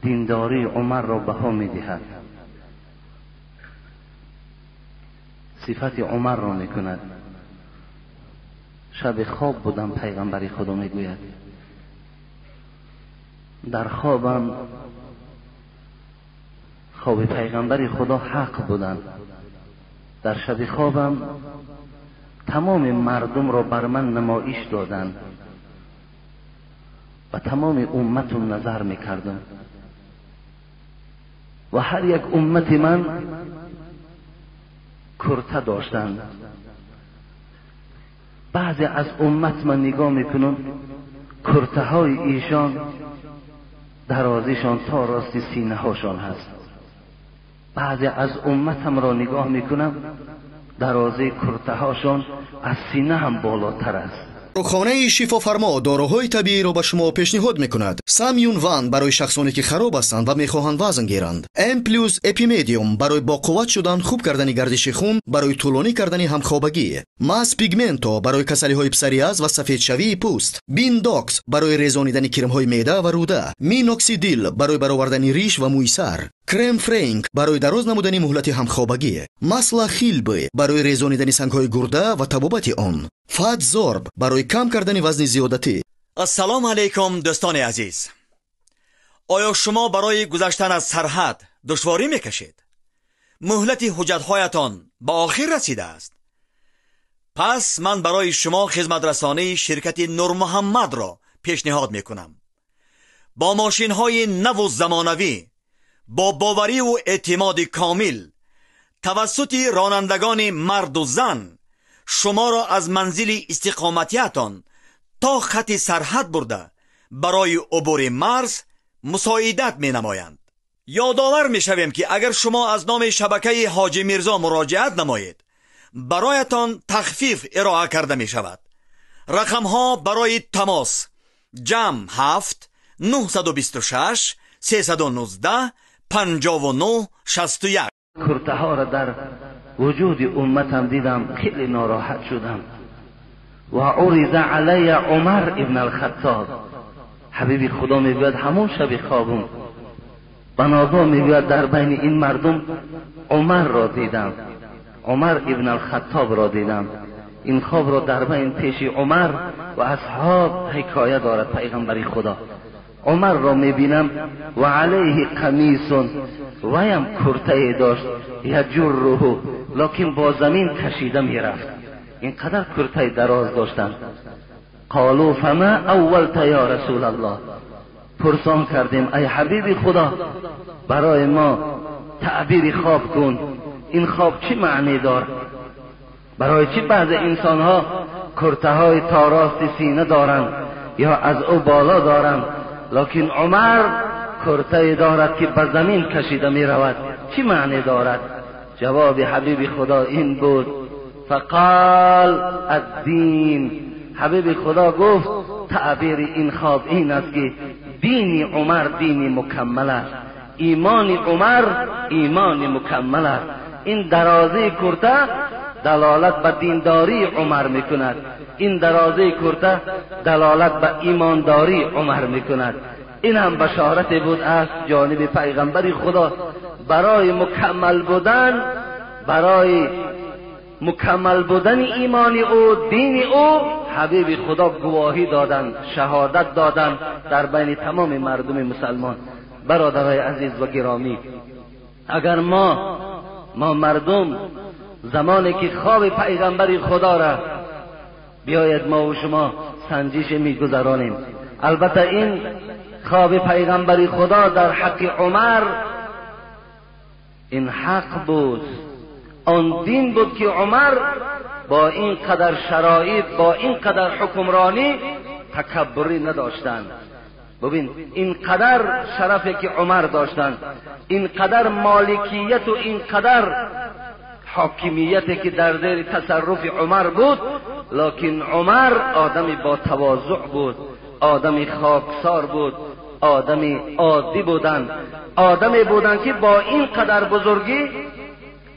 دینداری عمر را بها میدهد، صفت عمر را میکند. شب خواب بودم، پیغمبر خدا میگوید در خوابم، خواب پیغمبر خدا حق بودم، در شب خوابم تمام مردم را بر من نمایش دادند و تمام امتم نظر میکردم و هر یک امت من کرته داشتند. بعضی از امت من نگاه میکنم کرته های ایشان درازیشان تا راست سینه هاشان هست. بعضی از امتم را نگاه میکنم درازی کرته هاشان از سینه هم بالاتر است. Дорухонаи Шифофармо доруҳои табииро ба шумо пешниҳод мекунад. Самюн Ван барои шахсоне ки хароб ҳастанд ва мехоҳанд вазн гиранд. М плюс Эпимедиум барои боқувват шудан, хуб кардани гардиши хун, барои тӯлонӣ кардани ҳамхобагӣ. Мас Пигменто барои касалиҳои псориаз ва сафедшавии пӯст. Биндокс барои резонидани кирмҳои меъда ва рӯда. Миноксидил барои баровардани риш ва мӯи сар. Крем Френк барои дароз намудани муҳлати ҳамхобагӣ. Масла Хилбе барои резонидани сангҳои гурда ва табобати он. Фатзорб барои кам кардани вазни зиёдатӣ. Ассалому алайкум дӯстони азиз. Оё шумо барои гузаштан аз сарҳад душворӣ мекашед? Муҳлати ҳуҷҷатҳоятон ба охир расидааст. Пас ман барои шумо хизматрасонии ширкати Нурмуҳаммадро пешниҳод мекунам. Бо мошинҳои наву замонавӣ, бо бовариву эътимоди комил, тавассути ронандагони марду зан шуморо аз манзили истиқоматиятон то хати сарҳад бурда барои убури марз мусоидат менамоянд. Ёдовар мешавем, ки агар шумо аз номи шабакаи Ҳоҷи Мирзо муроҷиат намоед, бароятон тахфиф ироа карда мешавад. Рақамҳо барои тамос: ҷамъ 7 926 319 59 61. کرته را در وجود امتم دیدم، خیلی ناراحت شدم. و عرض علی عمر ابن الخطاب، حبیبی خدا میگوید همون شب خوابم بناگاه میگوید در بین این مردم عمر را دیدم، عمر ابن الخطاب را دیدم. این خواب را در بین پیش عمر و اصحاب حکایه دارد پیغمبر خدا. عمر را میبینم و علیه قمیص، ویم کرته داشت، یجره، لکن با زمین کشیده میرفت، اینقدر کرته دراز داشتند. قالوا فما اولت یا رسول الله، پرسان کردیم ای حبیب خدا برای ما تعبیر خواب کن، این خواب چه معنی دارد؟ برای چی بعض انسان ها کرته های تا راست سینه دارند یا از او بالا دارند، لکن عمر کرته دارد که به زمین کشیده می رود، چی معنی دارد؟ جواب حبیب خدا این بود: فقال الدین. حبیب خدا گفت تعبیر این خواب این است که دین عمر دین مکمل است، ایمان عمر ایمان مکمل است. این درازه کرته دلالت به دینداری عمر میکند، این درازه کرته دلالت به ایمانداری عمر میکند. این هم بشارت بود از جانب پیغمبر خدا برای مکمل بودن، برای مکمل بودن ایمان او، دین او. حبیب خدا گواهی دادن، شهادت دادن در بین تمام مردم مسلمان. برادرای عزیز و گرامی، اگر ما مردم زمانی که خواب پیغمبر خدا را بیاید ما و شما سنجش میگذرانیم. البته این خواب پیغمبر خدا در حق عمر این حق بود، آن دین بود که عمر با این قدر شرایط، با این قدر حکمرانی تکبری نداشتند. ببین این قدر شرفی که عمر داشتند، این قدر مالکیت و این قدر حاکمیتی که در زیر تصرف عمر بود، لکن عمر آدمی با تواضع بود، آدمی خاکسار بود، آدمی عادی بودند، آدمی بودند که با این قدر بزرگی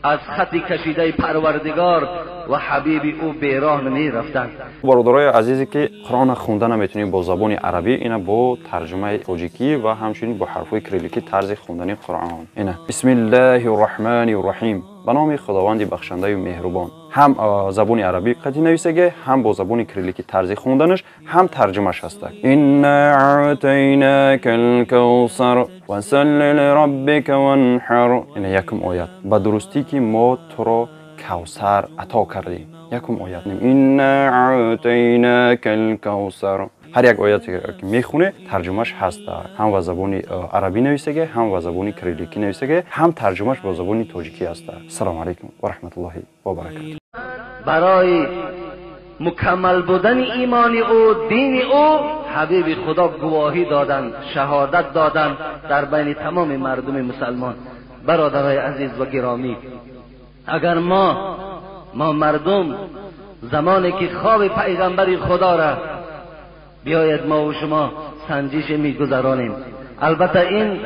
از خط کشیده پروردگار و حبیب او بیراه نمی رفتند. برادرای عزیزی که قرآن خونده نمیتونیم با زبان عربی، اینا با ترجمه تاجیکی و همچنین با حرفای کریلیکی طرز خوندن قرآن. اینا بسم الله الرحمن الرحیم، به نام خداوند بخشنده و مهربان. هم زبان عربی قطعی نویسگه، هم با زبان کریلیکی طرز خوندنش، هم ترجمهش هست. انا اعطیناک الکوثر فصل لربک وانحر. اینا یکم آیت. به درستی که ما تو را کوثر عطا کردیم. یکم آیت. انا اعطیناک الکوثر. هر یک آیت که میخونه ترجمهش هست، هم با زبان عربی نویسگه، هم با زبان کریلیکی نویسگه، هم ترجمهش با زبان تاجیکی هست. السلام علیکم و رحمت الله و برکاته. برای مکمل بودن ایمان او، دین او، حبیب خدا گواهی دادن، شهادت دادن در بین تمام مردم مسلمان. برادرای عزیز و گرامی، اگر ما مردم زمانی که خواب پیغمبر خدا را بیاید ما و شما سنجش میگذرانیم. البته این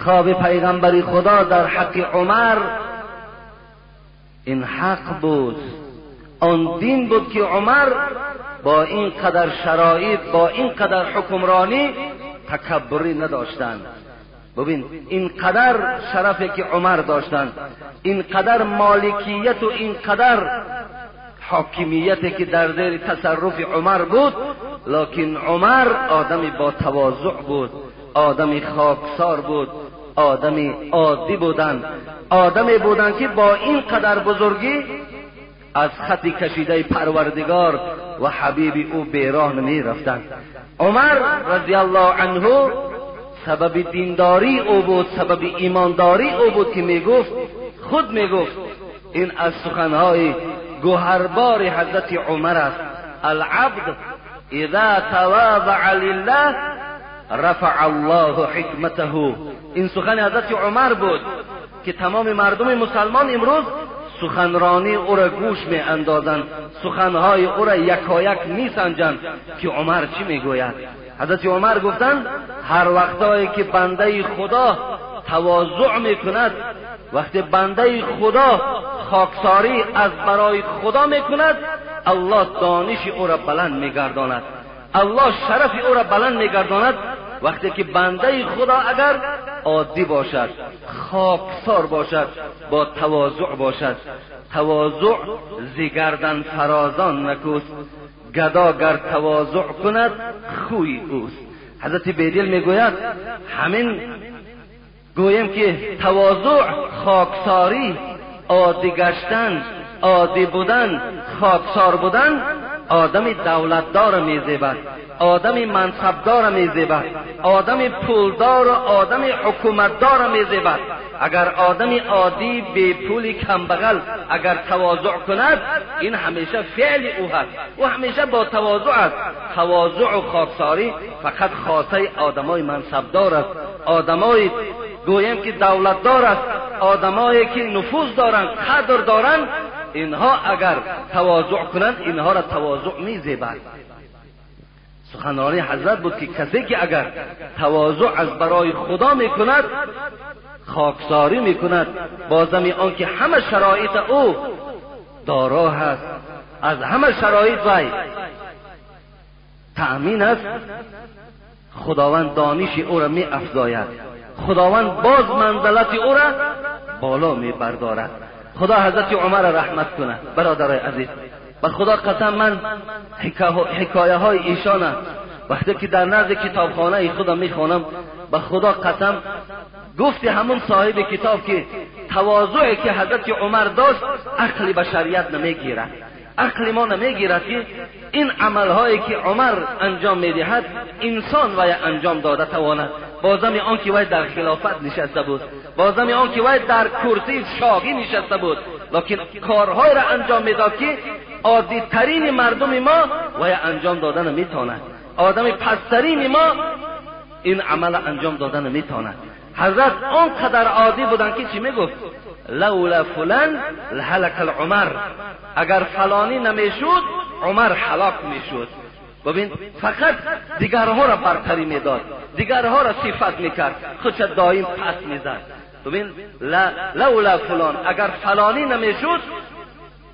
خواب پیغمبر خدا در حق عمر این حق بود، آن دین بود که عمر با این قدر شرایط، با این قدر حکمرانی تکبری نداشتند. ببین این قدر شرفی که عمر داشتند، این قدر مالکیت و این قدر حاکمیتی که در زیر تصرف عمر بود، لکن عمر آدمی با تواضع بود، آدمی خاکسار بود، آدمی عادی بودند، آدمی بودند که با این قدر بزرگی از خط کشیده پروردگار و حبیب او بیراه نمی رفتند. عمر رضی الله عنه سبب دینداری او بود، سبب ایمانداری او بود که میگفت، خود میگفت این از سخنهای گوهربار حضرت عمر است: العبد اذا تواضع لله رفع الله حکمته. این سخن حضرت عمر بود که تمام مردم مسلمان امروز سخنرانی او را گوش می اندازند، سخنهای او را یکایک می سنجند که عمر چی می گوید. حضرت عمر گفتند هر وقتایی که بنده خدا تواضع می کند، وقتی بنده خدا خاکساری از برای خدا می کند، الله دانش او را بلند می گرداند، الله شرف او را بلند می گرداند. وقتی که بنده خدا اگر عادی باشد، خاکسار باشد، با تواضع باشد، تواضع ز گردن فرازان نکوست، گدا گر تواضع کند خوی اوست. حضرت بیدل میگوید همین گویم که تواضع، خاکساری، عادی گشتن، عادی بودن، خاکسار بودن، آدم دولتدار میزیبد، آدم منصبدار میزیبد، آدم پولدار و آدم حکومتدار میزیبد. اگر آدم عادی بی پول کمبغل اگر تواضع کند، این همیشه فعل او هست، او همیشه با تواضع است. تواضع و خاکساری فقط خاصه آدمای منصبدار است، آدمای گویم که دولتدار است، آدمایی که نفوذ دارند، قدر دارند. اینها اگر تواضع کنند، اینها را تواضع میزیبد. سخنرانی حضرت بود که کسی که اگر تواضع از برای خدا میکند، خاکساری میکند، بازم آن که همه شرایط او دارا هست، از همه شرایط وی تأمین است، خداوند دانش او را می افزاید، خداوند باز منزلت او را بالا می بردارد. خدا حضرت عمر را رحمت کنه. برادرای عزیز، به خدا قسم من حکایه های ایشان وقتی که در نزد کتابخانه خودم میخوانم، به خدا قسم گفتی همون صاحب کتاب که تواضعی که حضرت عمر داشت عقل بشریت نمیگیرد، عقل ما نمیگیرد که این عملهایی که عمر انجام میدهد انسان وی انجام داده تواند. بازم آن که وی در خلافت نشسته بود، بازم آن که وی در کرسی شاهی نشسته بود، لکن کارهای را انجام میداد که عادی ترین مردم ما وی انجام دادن نمیتواند، آدم پسترین ما این عمل انجام دادن نمیتواند. حضرت آنقدر عادی بودن که چی میگفت؟ لولا فلان لهلک العمر، اگر فلانی نمیشد عمر هلاک میشد. ببین فقط دیگرها را برتری میداد، دیگرها را صفت میکرد، خودش دائم پس میزد. ببین لولا فلان، اگر فلانی نمیشد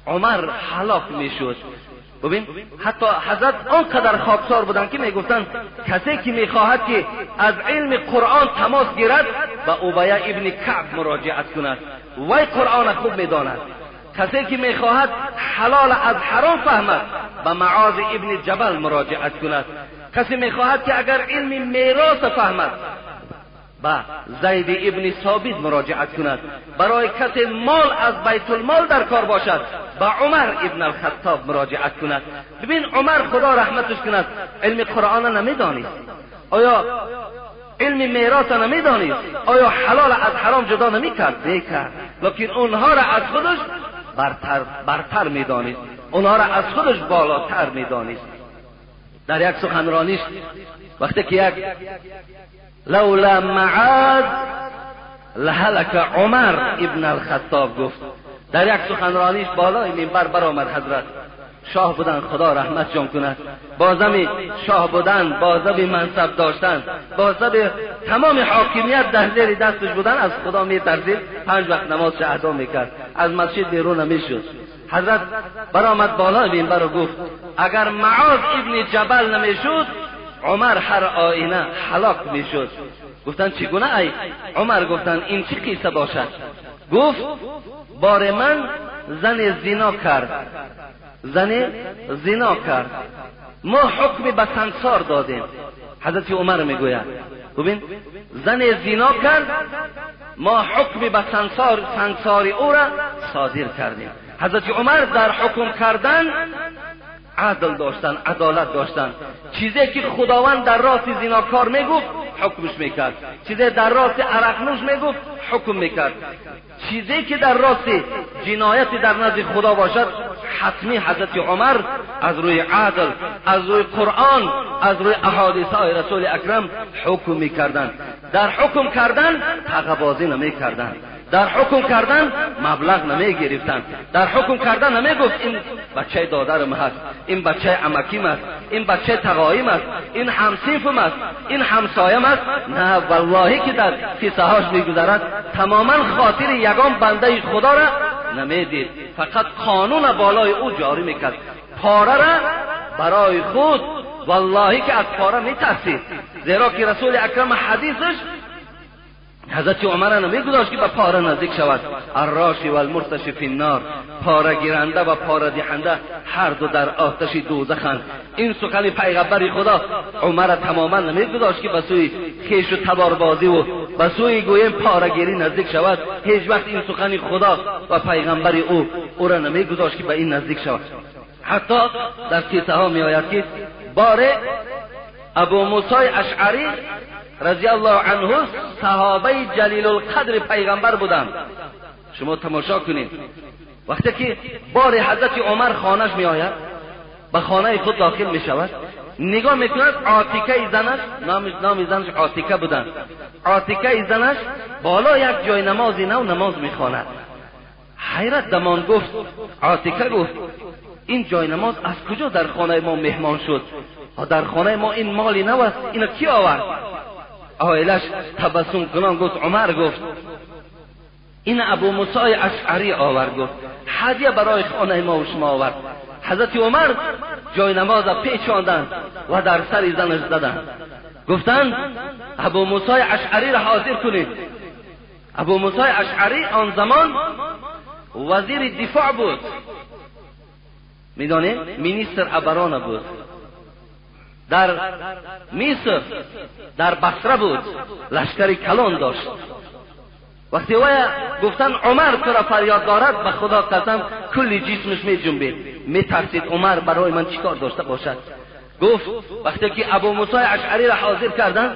عمر هلاک میشد. ببین حتی حضرت آنقدر خاکسار بودند که میگفتند کسی که میخواهد که از علم قرآن تماس گیرد به ابی ابن کعب مراجعت کند، وی قرآن خوب میداند. کسی که میخواهد حلال از حرام فهمد به معاذ ابن جبل مراجعت کند. کسی میخواهد که اگر علم میراث فهمد به زید ابن ثابت مراجعت کند. برای کسی مال از بیت المال در کار باشد به عمر ابن الخطاب مراجعت کند. ببین عمر خدا رحمتش کند علم قرآن نمیدانست، آیا علم میراث نمیدانست، آیا حلال از حرام جدا نمیکرد؟ میکرد، لیکن اونها را از خودش برتر میدانست، اونها را از خودش بالاتر میدانست. در یک سخنرانیش وقتی که یک لولا معاذ لهلک عمر ابن الخطاب گفت، در یک سخنرانیش بالای منبر برآمد. حضرت شاه بودن، خدا رحمت جان کند، بازم شاه بودن، بازم منصب داشتن، بازم تمام حاکمیت در زیر دستش بودن، از خدا میترسید، 5 وقت نمازش ادا میکرد، از مسجد بیرون نمیشد. حضرت برآمد بالای منبر و گفت اگر معاذ ابن جبل نمیشد عمر هر آینه هلاک میشد. گفتن چگونه ای عمر؟ گفتن این چه قصه باشد؟ گفت بار من زن زنا کرد، زن زنا کرد، ما حکم به سنگسار دادیم. حضرت عمر میگوید ببین زن زنا کرد، ما حکم به سنگسار او را صادر کردیم. حضرت عمر در حکم کردن عدل داشتن، عدالت داشتن. چیزی که خداوند در راست زیناکار میگفت حکمش میکرد، چیزی در راست عرقنوش میگفت حکم میکرد، چیزی که در راست جنایت در نزد خدا باشد حتمی حضرت عمر از روی عدل، از روی قرآن، از روی احادیث های رسول اکرم حکم میکردند. در حکم کردن تقبازی نمیکردند، در حکم کردن مبلغ نمی گرفتند، در حکم کردن نمی گفت این بچه دادرم هست، این بچه عمکیم است، این بچه تقایم است، این همصنفم است، این همسایم است. نه والله که در کیسه هاش میگذرد تماما خاطر یگان بنده خدا را نمیدید، فقط قانون بالای او جاری میکرد. پاره را برای خود والله که از پاره میترسید، زیرا که رسول اکرم حدیثش حضرت عمر نمیگذاشت که به پاره نزدیک شود. الراشی و المرتشی فی النار، پاره گیرنده و پاره دهنده هر دو در آتش دوزخند. این سخن پیغمبر خدا عمر تماما نمیگذاشت که به سوی خویش و تباربازی و به سوی گویم پاره گیری نزدیک شود. هیچ وقت این سخن خدا و پیغمبر او را نمیگذاشت که به این نزدیک شود. حتی در کیسه ها میآید که باره ابو موسی اشعری رضی الله عنه صحابه جلیل القدر پیغمبر بودند. شما تماشا کنید وقتی که بار حضرت عمر خانهش می آید، به خانه خود داخل می شود، نگاه میکند عاتکه زنش، نام زنش عاتکه بودند، عاتکه زنش بالا یک جای نمازی نو نماز میخواند. حیرت دمان گفت، عاتکه گفت این جای نماز از کجا در خانه ما مهمان شد؟ در خانه ما این مالی نو است، اینو کی آورد؟ عائلش تبسم کنان گفت عمر گفت این ابو موسی اشعری آورد، گفت هدیه برای خانه ما و شما آورد. حضرت عمر جای نماز پیچاندند و در سر زنش زدند، گفتند ابو موسی اشعری را حاضر کنید. ابو موسی اشعری آن زمان وزیر دفاع بود، میدانید مینیستر ابرانه بود، در مصر در بصره بود، لشکر کلان داشت. وقتی وی گفتن عمر تو را فریاد دارد، به خدا قسم کلی جسمش می جنبید، می ترسید عمر برای من چیکار داشته باشد. گفت وقتی که ابو موسی اشعری را حاضر کردن،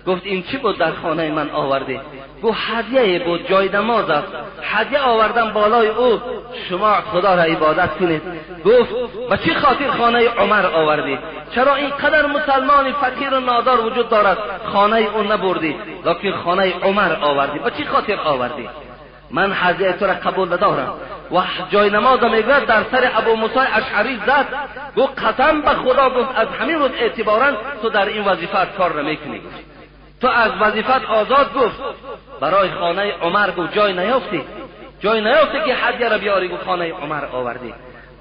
گفت این چی بود در خانه من آوردی؟ گفت هدیه بود، جای نماز است، هدیه آوردم بالای او، شما خدا را عبادت کنید. گفت به چی خاطر خانه عمر آوردی؟ چرا اینقدر مسلمان فقیر و نادار وجود دارد خانه او نبردی، لکن خانه عمر آوردی؟ به چی خاطر آوردی؟ من هدیه تو را قبول ندارم. و جای نماز میگوید در سر ابو موسی اشعری زد، گفت قسم به خدا، گفت از همین روز اعتبارا تو در این وظیفه کار نمیکنی، تو از وظیفت آزاد. گفت برای خانه عمر گفت جای نیافتی، جای نیافتی که هدیه را بیاری، گفت خانه عمر آوردی.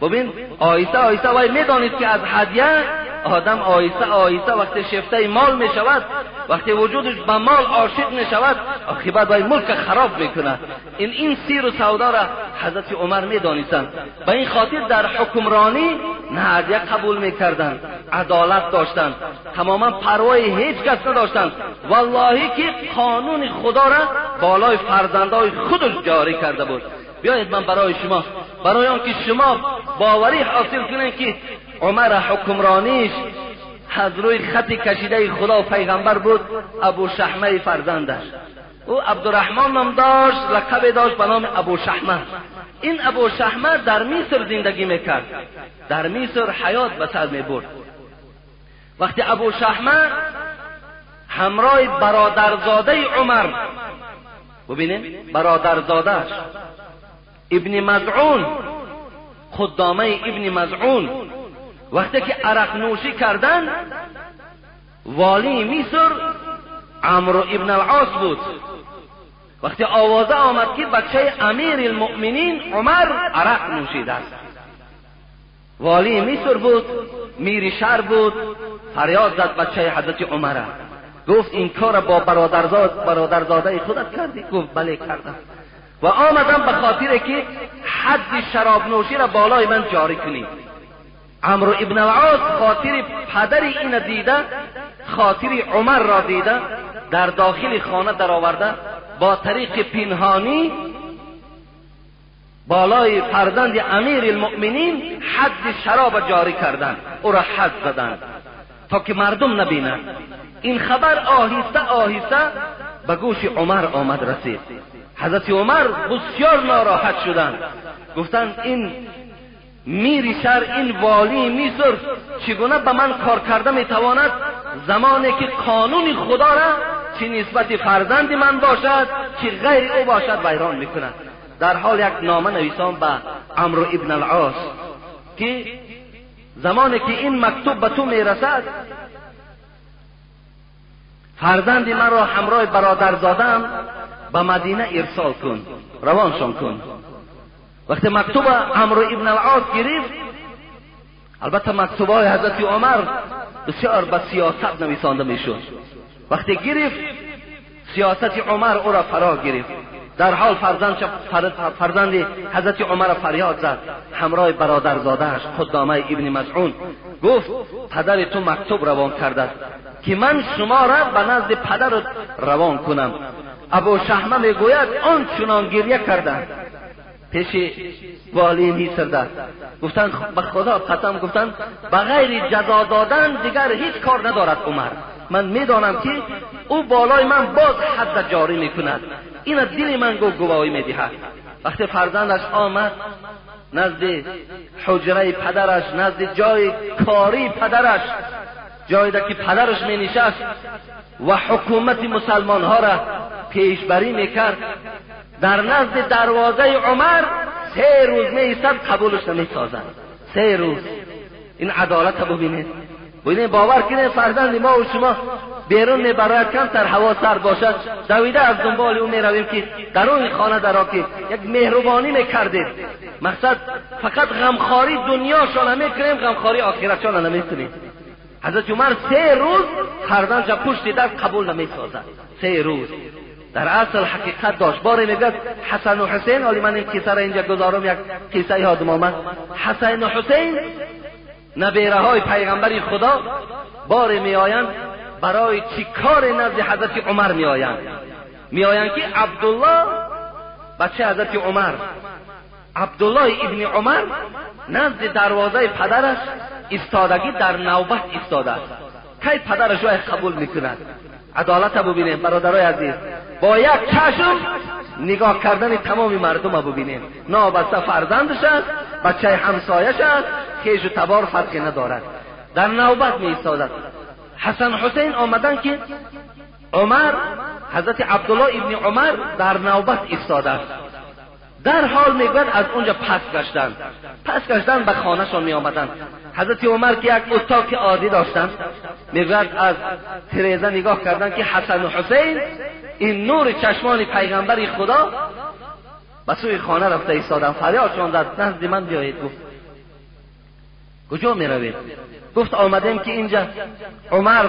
ببین آیسته آیسته وای میدانید که از هدیه آدم آیسته آیسته وقتی شفته مال می شود، وقتی وجودش به مال عاشق می شود، عاقبت وای ملک خراب میکند. این سیر و سودا را حضرت عمر می دانستند. به این خاطر در حکمرانی نه هدیه قبول میکردند، عدالت داشتند، تماما پروای هیچ کس نداشتند. والله که قانون خدا را بالای فرزندای خودش جاری کرده بود. بیایید من برای شما، برای آنکه شما باوری حاصل کنید که عمر حکمرانیش از روی خط کشیده خدا و پیغمبر بود، ابو شحمه فرزندش، او عبدالرحمن نام داشت، لقب داشت به نام ابو شحمه. این ابو شحمه در مصر زندگی میکرد، در مصر حیات به سر میبرد. وقتی ابو شحمه همراه برادرزاده عمر، ببینید برادرزادهش ابن مزعون، خدامه ابن مزعون، وقتی که عرق نوشی کردن، والی مصر عمرو ابن العاص بود. وقتی آوازه آمد که بچه امیر المؤمنین عمر عرق نوشیده است، والی مصر بود، میر شهر بود، فریاد زد بچه حضرت عمر، گفت این کار با برادرزاده خودت کردی؟ گفت بله کردم و آمدم به خاطر که حد شراب نوشی را بالای من جاری کنی. عمرو ابن العاص خاطر پدر این دیده، خاطر عمر را دیده، در داخل خانه در آورده، با طریق پنهانی بالای فرزند امیر المؤمنین حد شراب جاری کردند، او را حد زدند تا که مردم نبینند. این خبر آهسته آهسته به گوش عمر آمد رسید. حضرت عمر بسیار ناراحت شدند، گفتند این میر شهر، این والی مصر چگونه به من کار کرده میتواند زمانی که قانون خدا را چه نسبت فرزند من باشد چه غیر او باشد ویران میکند. در حال یک نامه نویسان به عمرو ابن العاص که زمانی که این مکتوب به تو میرسد، فرزند من را همراه برادرزادم به مدینه ارسال کن، روانشان کن. وقتی مکتوب عمرو ابن العاص گرفت، البته مکتوبهای حضرت عمر بسیار به سیاست نویسانده میشد، وقتی گرفت سیاست عمر او را فرا گرفت. در حال فرزند حضرت عمر فریاد زد همراه برادرزادهش قدامه ابن مزعون، گفت پدر تو مکتوب روان کرده که من شما را به نزد پدر روان کنم. ابو شحمه میگوید آن چنان گریه کردند پیش والی مصر، گفتند به خدا قسم، گفتند بغیر جزا دادن دیگر هیچ کار ندارد عمر، من میدانم که او بالای من باز حد جاری میکند، این دل من گواهی میدهد. وقتی فرزندش آمد نزد حجره پدرش، نزد جای کاری پدرش، جایی که پدرش می نشست و حکومت مسلمان ها را پیشبری میکرد، در نزد دروازه عمر 3 روز می ایستد، قبولش نمیسازد. 3 روز. این عدالت رو ببینید، ببینید، باور کنید فرزند ما و شما بیرون میبرد کمتر هوا سرد باشد، دویده از دنبال او میرویم که در اون خانه درا که یک مهربانی میکردید. مقصد فقط غمخواری دنیاشان نمیکنیم، غمخواری آخرتشان نمیکنیم. حضرت عمر 3 روز فرزندش پشت در قبول نمیسازد. 3 روز. در اصل حقیقت داشت. باره میگه حسن و حسین، حالی من این قصه را اینجا گذارم، یک قصه یادم آمد. حسن و حسین نبیره های پیغمبر خدا باره میآیند برای چی کار نزد حضرت عمر میآیند. میآیند که عبدالله بچه حضرت عمر، عبدالله ابن عمر نزد دروازه پدرش ایستادگی در نوبت ایستاده است. کی پدرش را قبول میکند؟ عدالت ببینیم برادرای عزیز، با یک چشم نگاه کردن تمام مردم رو ببینیم. نابسته فرزندش است، بچه همسایش است، خیش و تبار فرقی ندارد. در نوبت می ایستادد. حسن حسین آمدن که عمر، حضرت عبدالله ابن عمر در نوبت ایستاده است. در حال میگوید از اونجا پس گشتند، پس گشتند به خانهشان می آمدند. حضرت عمر که یک اتاق عادی داشتند، میگوید از تریزه نگاه کردند که حسن و حسین این نور چشمان پیغمبر خدا به سوی خانه رفته ایستادند. فریادشان زد نزد من بیایید. گفت کجا می روید؟ گفت آمدیم که اینجا عمر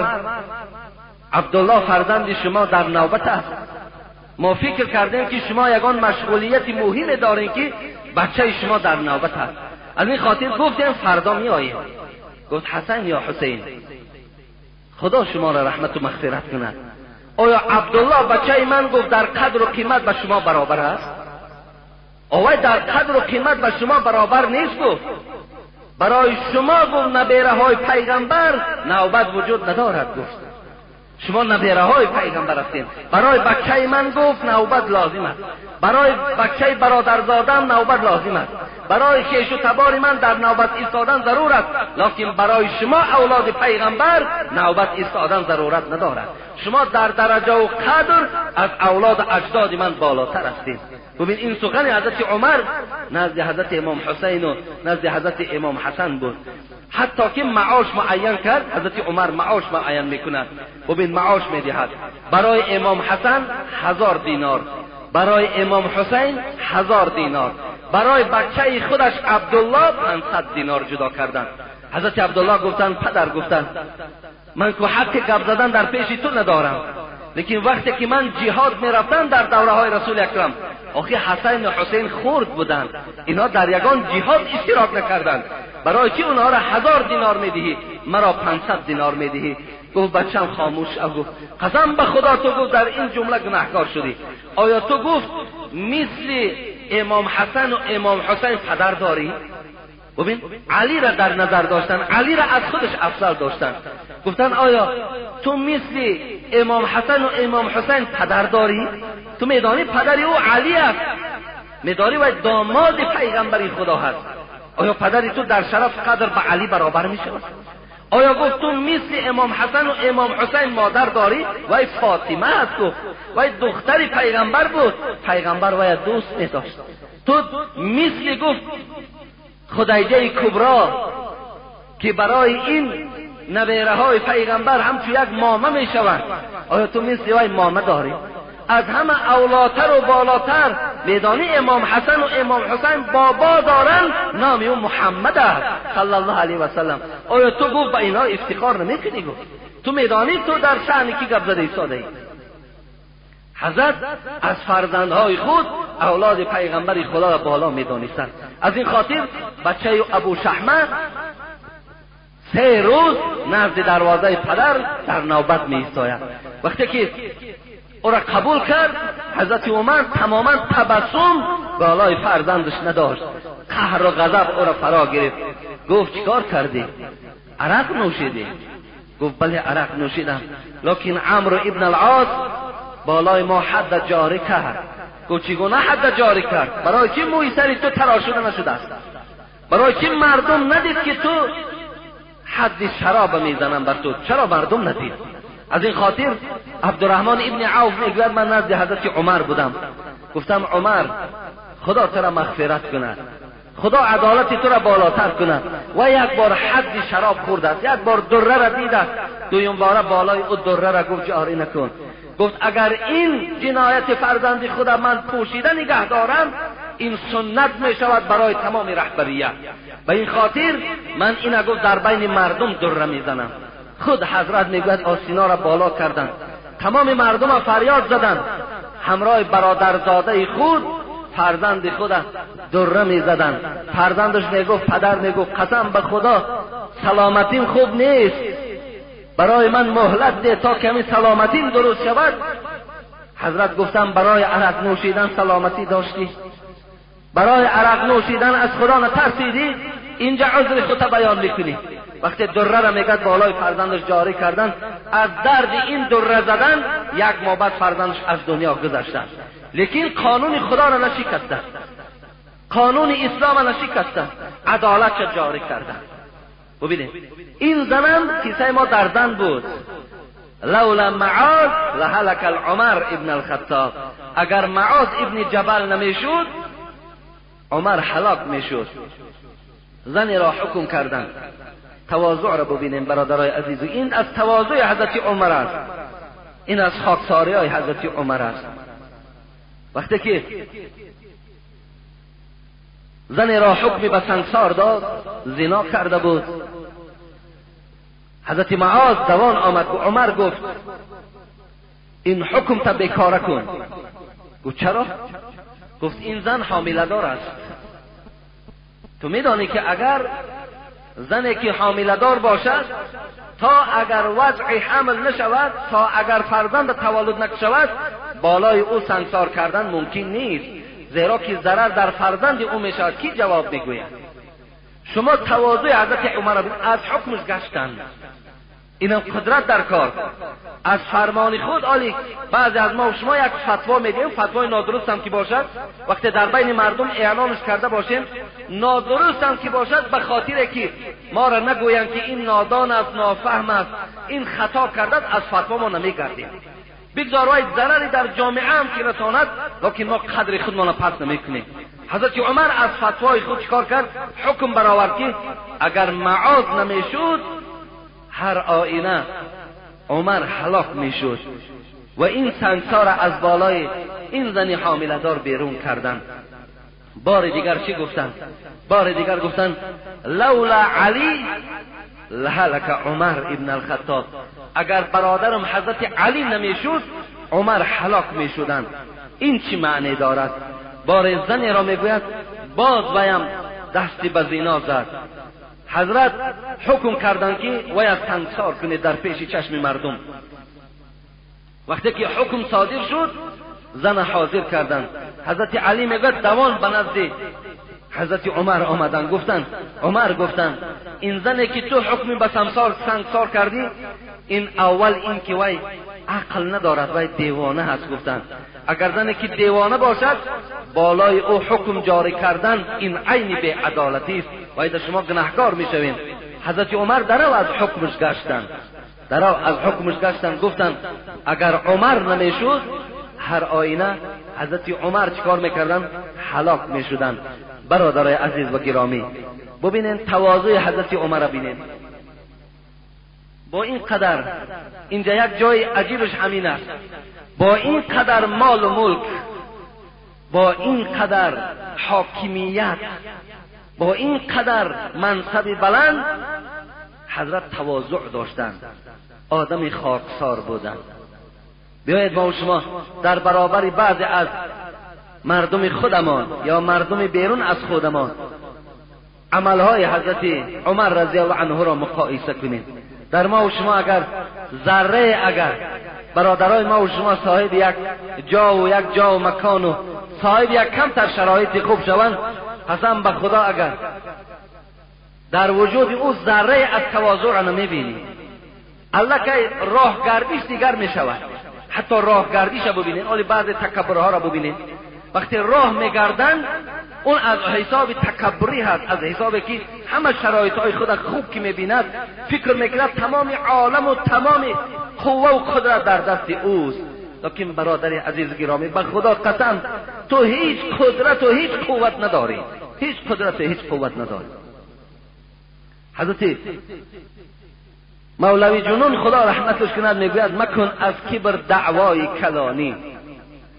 عبدالله فرزند شما در نوبت است. ما فکر کردیم که شما یگان مشغولیت مهم دارین که بچه شما در نوبت است، از این خاطر گفتیم فردا می آییم. گفت حسن یا حسین خدا شما را رحمت و مغفرت کند، آیا عبدالله بچه من گفت در قدر و قیمت به شما برابر است؟ آیا در قدر و قیمت به شما برابر نیست؟ گفت برای شما گفت نبیره های پیغمبر نوبت وجود ندارد. گفت شما نبیره های پیغمبر هستید، برای بچه من گفت نوبت لازم است، برای بچه برادرزادم نوبت لازم است، برای خویش و تبار من در نوبت ایستادن ضرور است، لکن برای شما اولاد پیغمبر نوبت ایستادن ضرورت ندارد. شما در درجه و قدر از اولاد اجداد من بالاتر هستید. ببین این سخن حضرت عمر نزد حضرت امام حسین و نزد حضرت امام حسن بود. حتی که معاش معین کرد، حضرت عمر معاش معین میکند. ببین معاش میدهد برای امام حسن 1000 دینار، برای امام حسین 1000 دینار، برای بچه خودش عبدالله 500 دینار جدا کردند. حضرت عبدالله گفتند پدر، گفتند من که حق گپ زدن در پیش تو ندارم، لیکن وقتی که من جهاد میرفتم در دوره های رسول اکرم، آخه حسن و حسین خرد بودند، اینا در یگان جهاد اشتراک نکردند، برای چی اونها را 1000 دینار میدهی مرا 500 دینار میدهی؟ گفت بچم خاموش. گفت قسم به خدا تو گفت در این جمله گناهکار شدی. آیا تو گفت مثل امام حسن و امام حسین پدر داری؟ ببین علی را در نظر داشتن، علی را از خودش افضل داشتن. گفتن آیا تو مثل امام حسن و امام حسین پدر داری؟ تو میدانی پدر او علی است، میدانی و داماد پیغمبر خدا هست، آیا پدری تو در شرف قدر به علی برابر می شود؟ آیا گفت تو مثل امام حسن و امام حسین مادر داری؟ وای فاطمه است، گفت وای دختر پیغمبر بود، پیغمبر وای دوست می داشت. تو مثل گفت خدیجه کبرا که برای این نبیره های پیغمبر همچو یک مامه می شوند، آیا تو مثل وای مامه داری؟ از همه اولاتر و بالاتر میدانی امام حسن و امام حسین بابا دارن، نام او محمد است صلی الله علیه و سلم. آیا تو گفت به اینها افتخار نمیکنی؟ گفت تو میدانی تو در شأن کی گپ زده ایستاده ای؟ حضرت از فرزندهای خود اولاد پیغمبر خدا را بالا میدانستند. از این خاطر بچه ابو شحمه 3 روز نزد دروازه پدر در نوبت می ایستاید. وقتی که او را قبول کرد، حضرت عمر تماما تبسم بالای فرزندش نداشت، قهر و غضب او را فرا گرفت. گفت چیکار کردی؟ عرق نوشیدی؟ گفت بله عرق نوشیدم، لکن عمرو ابن العاص بالای ما حد جاری کرد. گفت چگونه حد جاری کرد؟ برای چی موی سری تو تراشیده نشده است؟ برای چی مردم ندید که تو حد شراب میزنم بر تو؟ چرا مردم ندید؟ از این خاطر عبدالرحمن ابن عوف میگوید من نزد حضرت عمر بودم، گفتم عمر خدا تو را مغفرت کند، خدا عدالت تو را بالاتر کند. و یک بار حد شراب خورده است، یک بار دره را دیده است، دویم باره بالای او دره را گفت جاری نکن. گفت اگر این جنایت فرزند خدا من پوشیده نگه دارم، این سنت می شود برای تمام رهبریت. به این خاطر من این گفت در بین مردم دره میزنم. خود حضرت میگوید آسینا را بالا کردند، تمام مردم فریاد زدند، همراه برادرزاده خود فرزند خود دره میزدند. فرزندش میگفت پدر میگفت قسم به خدا سلامتیم خوب نیست، برای من مهلت ده تا کمی سلامتیم درست شود. حضرت گفتم برای عرق نوشیدن سلامتی داشتی؟ برای عرق نوشیدن از خدا نترسیدی؟ اینجا عذر خود بیان میکنی. وقتی دره را میگد بالای فرزندش جاری کردن، از درد این دره زدن یک ماه بعد فرزندش از دنیا گذشتن. لیکن قانون خدا را نشکستن، قانون اسلام را نشکستن، عدالت را جاری کردن. ببینید این زنم کیسه ما در زن بود. لولا معاذ لهلک العمر ابن الخطاب. اگر معاذ ابن جبل نمیشد، عمر هلاک میشد. زنی را حکم کردند. تواضع را ببینیم برادرای عزیز، این از تواضع حضرت عمر است، این از خاکساری های حضرت عمر است. وقتی که زنی را حکمی به سنگسار داد، زنا کرده بود، حضرت معاذ دوان آمد و عمر گفت این حکم تا بیکاره کن. گفت چرا؟ گفت این زن حامله دار است. تو میدانی که اگر زنی که حامله دار باشد، تا اگر وضع حمل نشود، تا اگر فرزند تولد نشود، بالای او سنگسار کردن ممکن نیست، زیرا که ضرر در فرزند او میشود. کی جواب میگوید؟ شما تواضع حضرت عمر از حکمش گشتند. اینم قدرت در کار از فرمان خود. عالی بعضی از ما و شما یک فتوا میدیم، فتوای نادرست هم که باشد، وقتی در بین مردم اعلانش کرده باشیم، نادرست هم که باشد، به خاطر که ما را نگویند که این نادان است، نافهم است، این خطا کرده، از فتوا ما نمیگردیم. بگذار وای ضرری در جامعه هم که رساند، لکن ما قدر خودمان را پس نمیکنیم. حضرت عمر از فتوای خود چکار کرد؟ حکم برآورد که اگر معاذ نمیشد، هر آینه عمر هلاک میشد. و این سنگسار از بالای این زن حامله دار بیرون کردن. بار دیگر چی گفتن؟ بار دیگر گفتن لولا علی لهلک عمر ابن الخطاب. اگر برادرم حضرت علی نمیشد، عمر هلاک میشدند. این چی معنی دارد؟ بار زنی را میگوید باز ویم دستی به زنا زد. حضرت حکم کردند که وی سنگسار کنید در پیش چشم مردم. وقتی که حکم صادر شد، زن حاضر کردند. حضرت علی میگوید دوان به نزد حضرت عمر آمدند، گفتند عمر، گفتند این زنی که تو حکم به سنگسار کردی، این اول این که وی عقل ندارد، وی دیوانه هست. گفتند اگر زنی که دیوانه باشد، بالای او حکم جاری کردن این عین بی‌عدالتی است و اذا شما گناهکار میشوین. حضرت عمر درو از حکمش گشتند، درو از حکمش گشتند. گفتند اگر عمر نمیشد، هر آینه حضرت عمر چیکار میکردن؟ هلاک میشدند. برادرای عزیز و گرامی، ببینین تواضع حضرت عمر را ببینین. با این قدر، اینجا یک جای عجیبش همین است، با این قدر مال و ملک، با این قدر حاکمیت، با این قدر منصب بلند، حضرت تواضع داشتند، آدم خاکسار بودند. بیایید ما و شما در برابر بعضی از مردم خودمان یا مردم بیرون از خودمان عملهای حضرت عمر رضی الله عنه را مقایسه کنیم. در ما و شما اگر ذره، اگر برادرای ما و شما صاحب یک جا و یک جا و مکان و صاحب یک کمتر شرایط خوب شوند، قسم به خدا اگر در وجود او ذره از تواضع را نمیبینی، الله که راه گردیش دیگر میشود. حتی راه گردیش را ببینید، ولی بعض تکبرها را ببینید، وقتی راه میگردن اون از حساب تکبری هست، از حساب که همه شرایط های خود خوب که میبیند، فکر میکند تمام عالم و تمام قوه و قدرت در دست اوست. لیکن برادر عزیز گرامی، به خدا قسم تو هیچ قدرت و هیچ قوت نداری، هیچ قدرت و هیچ قوت نداری. حضرت مولوی جنون خدا رحمتش کند میگوید مکن از کبر دعوای کلانی،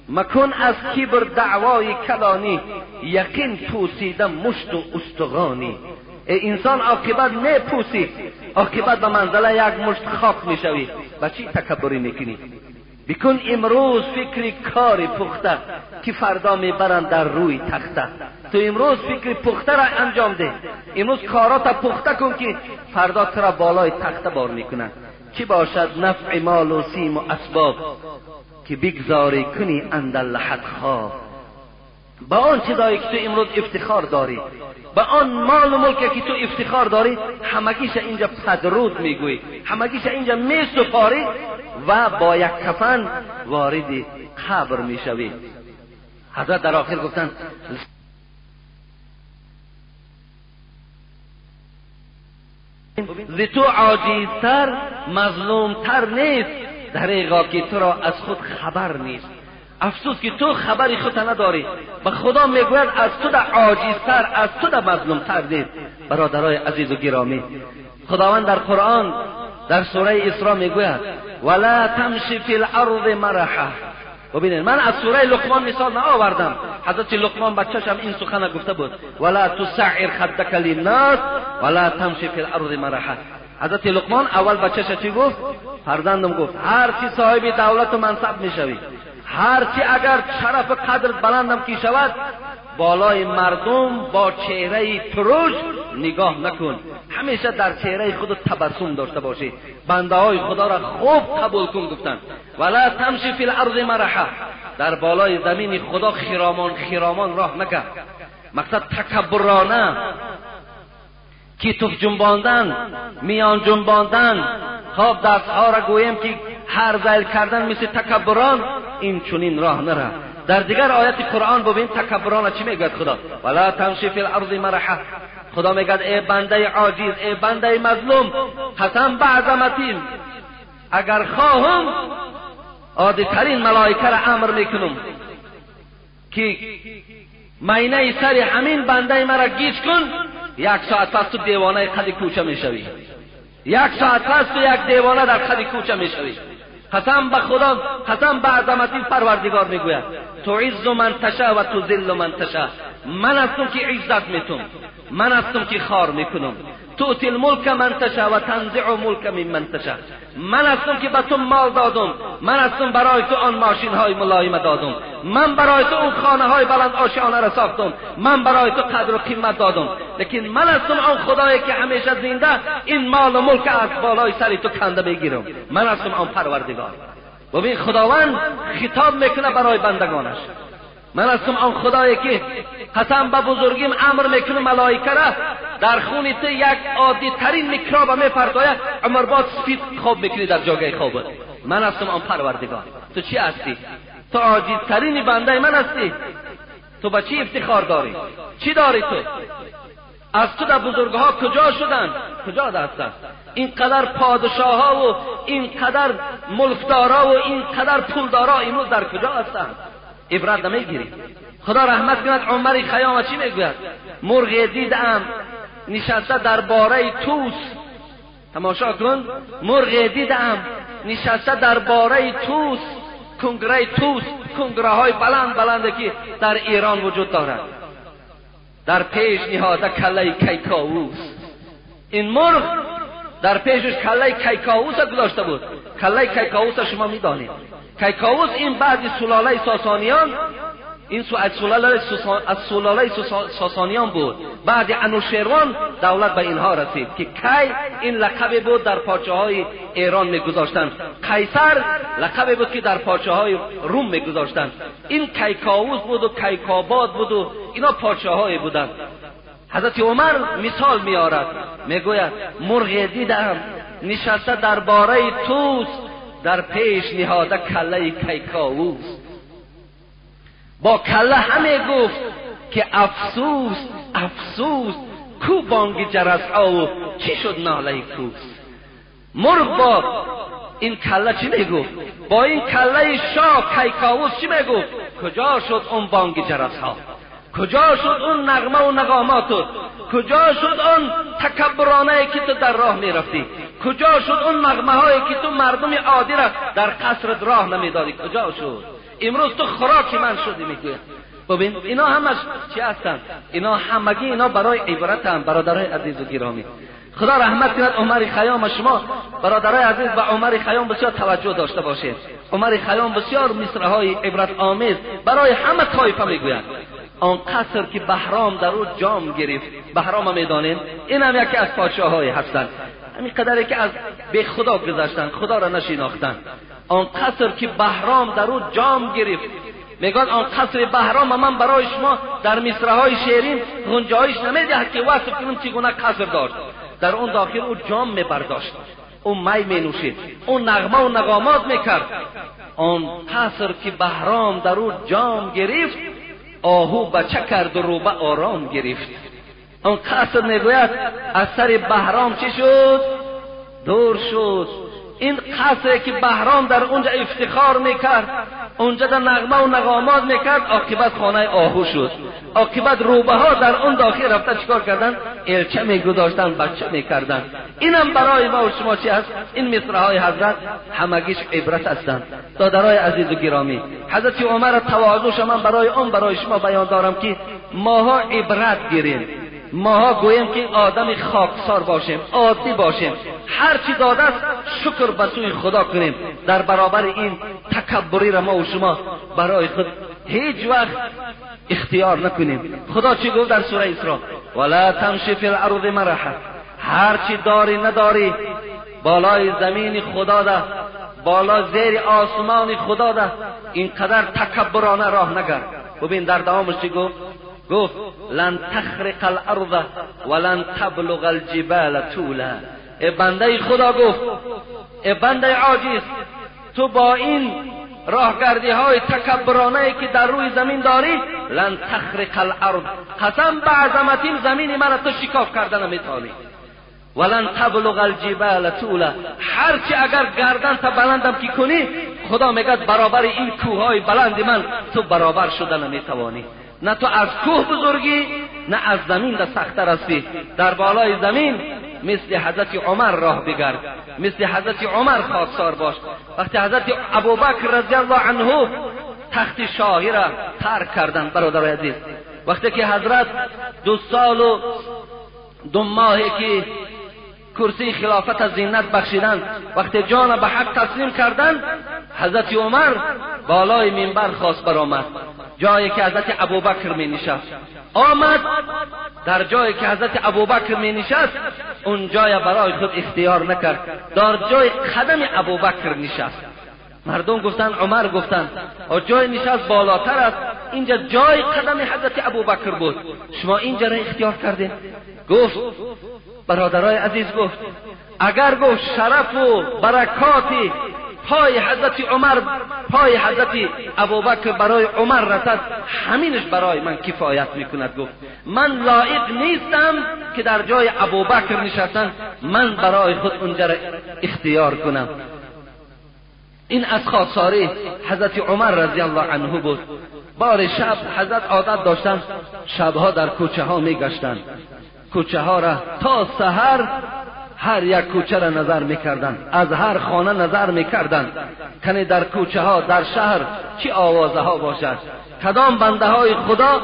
مکن از کبر دعوای کلانی، یقین پوسیده مشت و استغانی. ای انسان عاقبت میپوسی، عاقبت به منزله یک مشت خاک میشوی. و چی تکبری میکنی؟ بکن امروز فکر کار پخته که فردا میبرند در روی تخته. تو امروز فکر پخته را انجام ده، امروز کارات پخته کن که فردا تو را بالای تخته بار میکنند. چی باشد نفع مال و سیم و اسباب که بگذاری کنی اندر لحد خواب. با آن چیزایی که تو امروز افتخار داری، با آن مال و ملکی که تو افتخار داری، همگیش اینجا پدرود میگویی، همگیش اینجا میسپاری و با یک کفن وارد قبر میشوی. حضرت در آخر گفتند ز تو عاجزتر مظلومتر نیست، دریغا که تو را از خود خبر نیست. افسوس که تو خبری خودت نداری. به خدا میگوید از تو ده عاجزتر، از تو ده مظلومتر نیست. برادرای عزیز و گرامی، خداوند در قرآن در سوره اسراء میگوید ولا تمشی فی الارض مرحا. ببینید من از سوره لقمان مثال نآوردم، حضرت لقمان بچه‌ش هم این سخن گفته بود ولا تسعر خدک للناس ولا تمشی فی الارض مرحا. حضرت لقمان اول بچه‌ش چی گفت؟ فرزندم گفت هر چی صاحب دولت و منصب میشوی، هر چی اگر شرف قدر بلندم کی شود، بالای مردم با چهره ترش نگاه نکن، همیشه در چهره خود تبسم داشته باشی، بنده های خدا را خوب قبول کن. گفتن ولا تمشی فی الارض مرحا، در بالای زمین خدا خرامان خرامان راه نکن. مقصد تکبرانه، کتف جنباندن، میان جنباندن، خواب دستها را گوییم که هر ذیل کردن مثل تکبران، این چنین راه نره. در دیگر آیت قرآن ببین تکبران چی میگوید خدا؟ ولا تمشی فی الارض مرحا. خدا میگه ای بنده عاجز، ای بنده مظلوم، قسم به عظمتیم اگر خواهم عادی ترین ملائکه را امر میکنم که مینه سر همین بنده مرا گیج کن، یک ساعت پس تو دیوانه قد کوچه میشوی، یک ساعت پس تو یک دیوانه در قد کوچه میشوی. قسم به خدا، قسم به عظمتی پروردگار میگوید تعز من تشا و تذل من تشا. من هستم که عزت میتم، من هستم که خار میکنم. تؤتی الملک من تشا و تنزع ملک ممن تشا. من هستم که به تو مال دادم، من هستم برای تو آن ماشین های ملایم دادم، من برای تو اون خانه های بلند آشیانه را ساختم، من برای تو قدر و قیمت دادم، لیکن من هستم آن خدایی که همیشه زنده این مال و ملک از بالای سر تو کنده بگیرم. من هستم آن پروردگار. ببین خداوند خطاب میکنه برای بندگانش. من هستم آن خدایی که قسم به بزرگیم امر میکنه ملائکه را در خون تو یک عادی ترین میکروب میپرتاید، عمرباد سفید خواب میکنی در جاگه خوابت. من هستم آن پروردگار. تو چی هستی؟ تو عاجزترین بنده من هستی. تو به چی افتخار داری؟ چی داری تو؟ از تو در بزرگها کجا شدن؟ کجا هستن؟ اینقدر پادشاه ها و اینقدر ملکدارا و اینقدر پولدارا امروز در کجا هستن؟ عبرت نمیگیری. خدا رحمت کند عمر خیام چی میگوید؟ مرغ دیدم نشسته در باره توس. تماشا کن، مرغ دیدم نشسته در باره توس، کنگره توس، کنگره های بلند بلنده که در ایران وجود دارد، در پیش نهاده کله کیکاووس. این مرغ در پیشش کله کیکاووس گذاشته بود. کله کیکاووس شما میدانید. کیکاووس این بعد سلاله ساسانیان، این از سلاله ساسانیان بود. بعد انوشیروان دولت به اینها رسید که کی این لقب بود در پارچه های ایران میگذاشتند. قیصر لقب بود که در پارچه های روم میگذاشتند. این کیکاووس بود و کیکاباد بود و اینا پارچه های بودند. حضرت عمر مثال میارد، میگوید مرغ دیدم نشسته در باره توس، در پیش نهاده کله کیکاووس. با کله همه گفت که افسوس افسوس، کو بانگ جرس ها و چی شد ناله کوس. مرغ با این کله چی میگفت؟ با این کله شاه کیکاووس چی میگفت؟ کجا شد اون بانگ جرس ها؟ کجا شد اون نغمه و نغامات؟ کجا شد اون تکبرانه که تو در راه میرفتی؟ کجا شد اون نغمه هایی که تو مردم عادی را در قصرت راه نمیدادی؟ کجا شد؟ امروز تو خوراک من شدی. میگوید ببین اینا همش چی هستند؟ اینا همگی اینا برای عبرت هم. برادرای عزیز و گرامی، خدا رحمت کند عمر خیام. شما برادرای عزیز به عمر خیام بسیار توجه داشته باشید. عمر خیام بسیار مصرع های عبرت آمیز برای همه طایفه میگوید. آن قصر که بهرام در او جام گرفت، بهرام میدانید این هم یکی از پادشاه‌های هستند، همین قدری که از به خدا گذشتند، خدا را نشناختند. آن قصر که بهرام در او جام گرفت، میگن آن قصر بهرام من برای شما در مصرع‌های شیرین گنجایش نمیدهد که وصف کنم چگونه قصر داشت. در اون داخل او جام میبرداشت، او می مینوشید، او نغمه و نغامات میکرد. آن قصر که بهرام در او جام گرفت، آهو بچه کرد و روبه آرام گرفت. آن قصر میگوید از سر بهرام چی شد؟ دور شد. این قصری که بهرام در اونجا افتخار میکرد، اونجا در نغمه و نغامات میکرد، عاقبت خانه آهو شد. عاقبت روبه ها در اون داخل رفتن چیکار کردن؟ الچه میگذاشتن، بچه میکردن. اینم برای ما و شما چی هست؟ این مصرع های حضرت همگیش عبرت هستند. دادرای عزیز و گرامی، حضرت عمر تواضعش من برای اون برای شما بیان دارم که ماها عبرت گیریم، ماها گوییم که آدم خاکسار باشیم، عادی باشیم، هر چی داده است شکر به سوی خدا کنیم. در برابر این تکبری را ما و شما برای خود هیچ وقت اختیار نکنیم. خدا چی گفت در سوره اسراء؟ ولا تمشی فی الارض مرحا. هر چی داری نداری بالای زمین خدا ده، بالا زیر آسمان خدا ده، اینقدر تکبرانه راه نگرد. ببین در دوامش چی گفت؟ گفت لن تخرق الارض ولن تبلغ الجبال طولا. ای بنده خدا، گفت ای بنده عاجز، تو با این راهگردی های تکبرانه که در روی زمین داری، لن تخرق الارض، قسم به عظمتیم زمین من تو شکاف کرده نمیتوانی، ولن تبلغ الجبال طولا. هرچی اگر گردن تا بلندم که کنی، خدا میگه برابر این کوههای بلند من تو برابر شده نمیتوانی. نه تو از کوه بزرگی، نه از زمین ده سخت‌تر هستی. در بالای زمین مثل حضرت عمر راه بگرد، مثل حضرت عمر خاکسار باش. وقتی حضرت ابوبکر رضی الله عنه تخت شاهی را ترک کردند، برادرای عزیز، وقتی که حضرت 2 سال و 2 ماهی که کرسی خلافت از زینت بخشیدند، وقتی جان به حق تسلیم کردند، حضرت عمر بالای منبر خواست برآمد، جایی که حضرت ابوبکر می نشست. آمد در جایی که حضرت ابوبکر می نشست، اون جای برای خود اختیار نکرد، در جای قدم ابوبکر نشست. مردم گفتن، عمر گفتن جای نشست بالاتر است، اینجا جای قدم حضرت ابوبکر بود، شما اینجا را اختیار کردین. گفت برادرای عزیز، گفت اگر گفت شرف و برکاتی پای حضرت عمر، پای حضرت ابوبکر برای عمر رسد، همینش برای من کفایت میکند. گفت من لایق نیستم که در جای ابوبکر نشستن، من برای خود اونجا را اختیار کنم. این از خاکساری حضرت عمر رضی الله عنه بود. بار شب حضرت عادت داشتن شبها در کوچه ها میگشتند، کوچه ها را تا سحر هر یک کوچه را نظر میکردند، از هر خانه نظر میکردند کنی در کوچه ها در شهر چی آوازه ها باشد، کدام بنده های خدا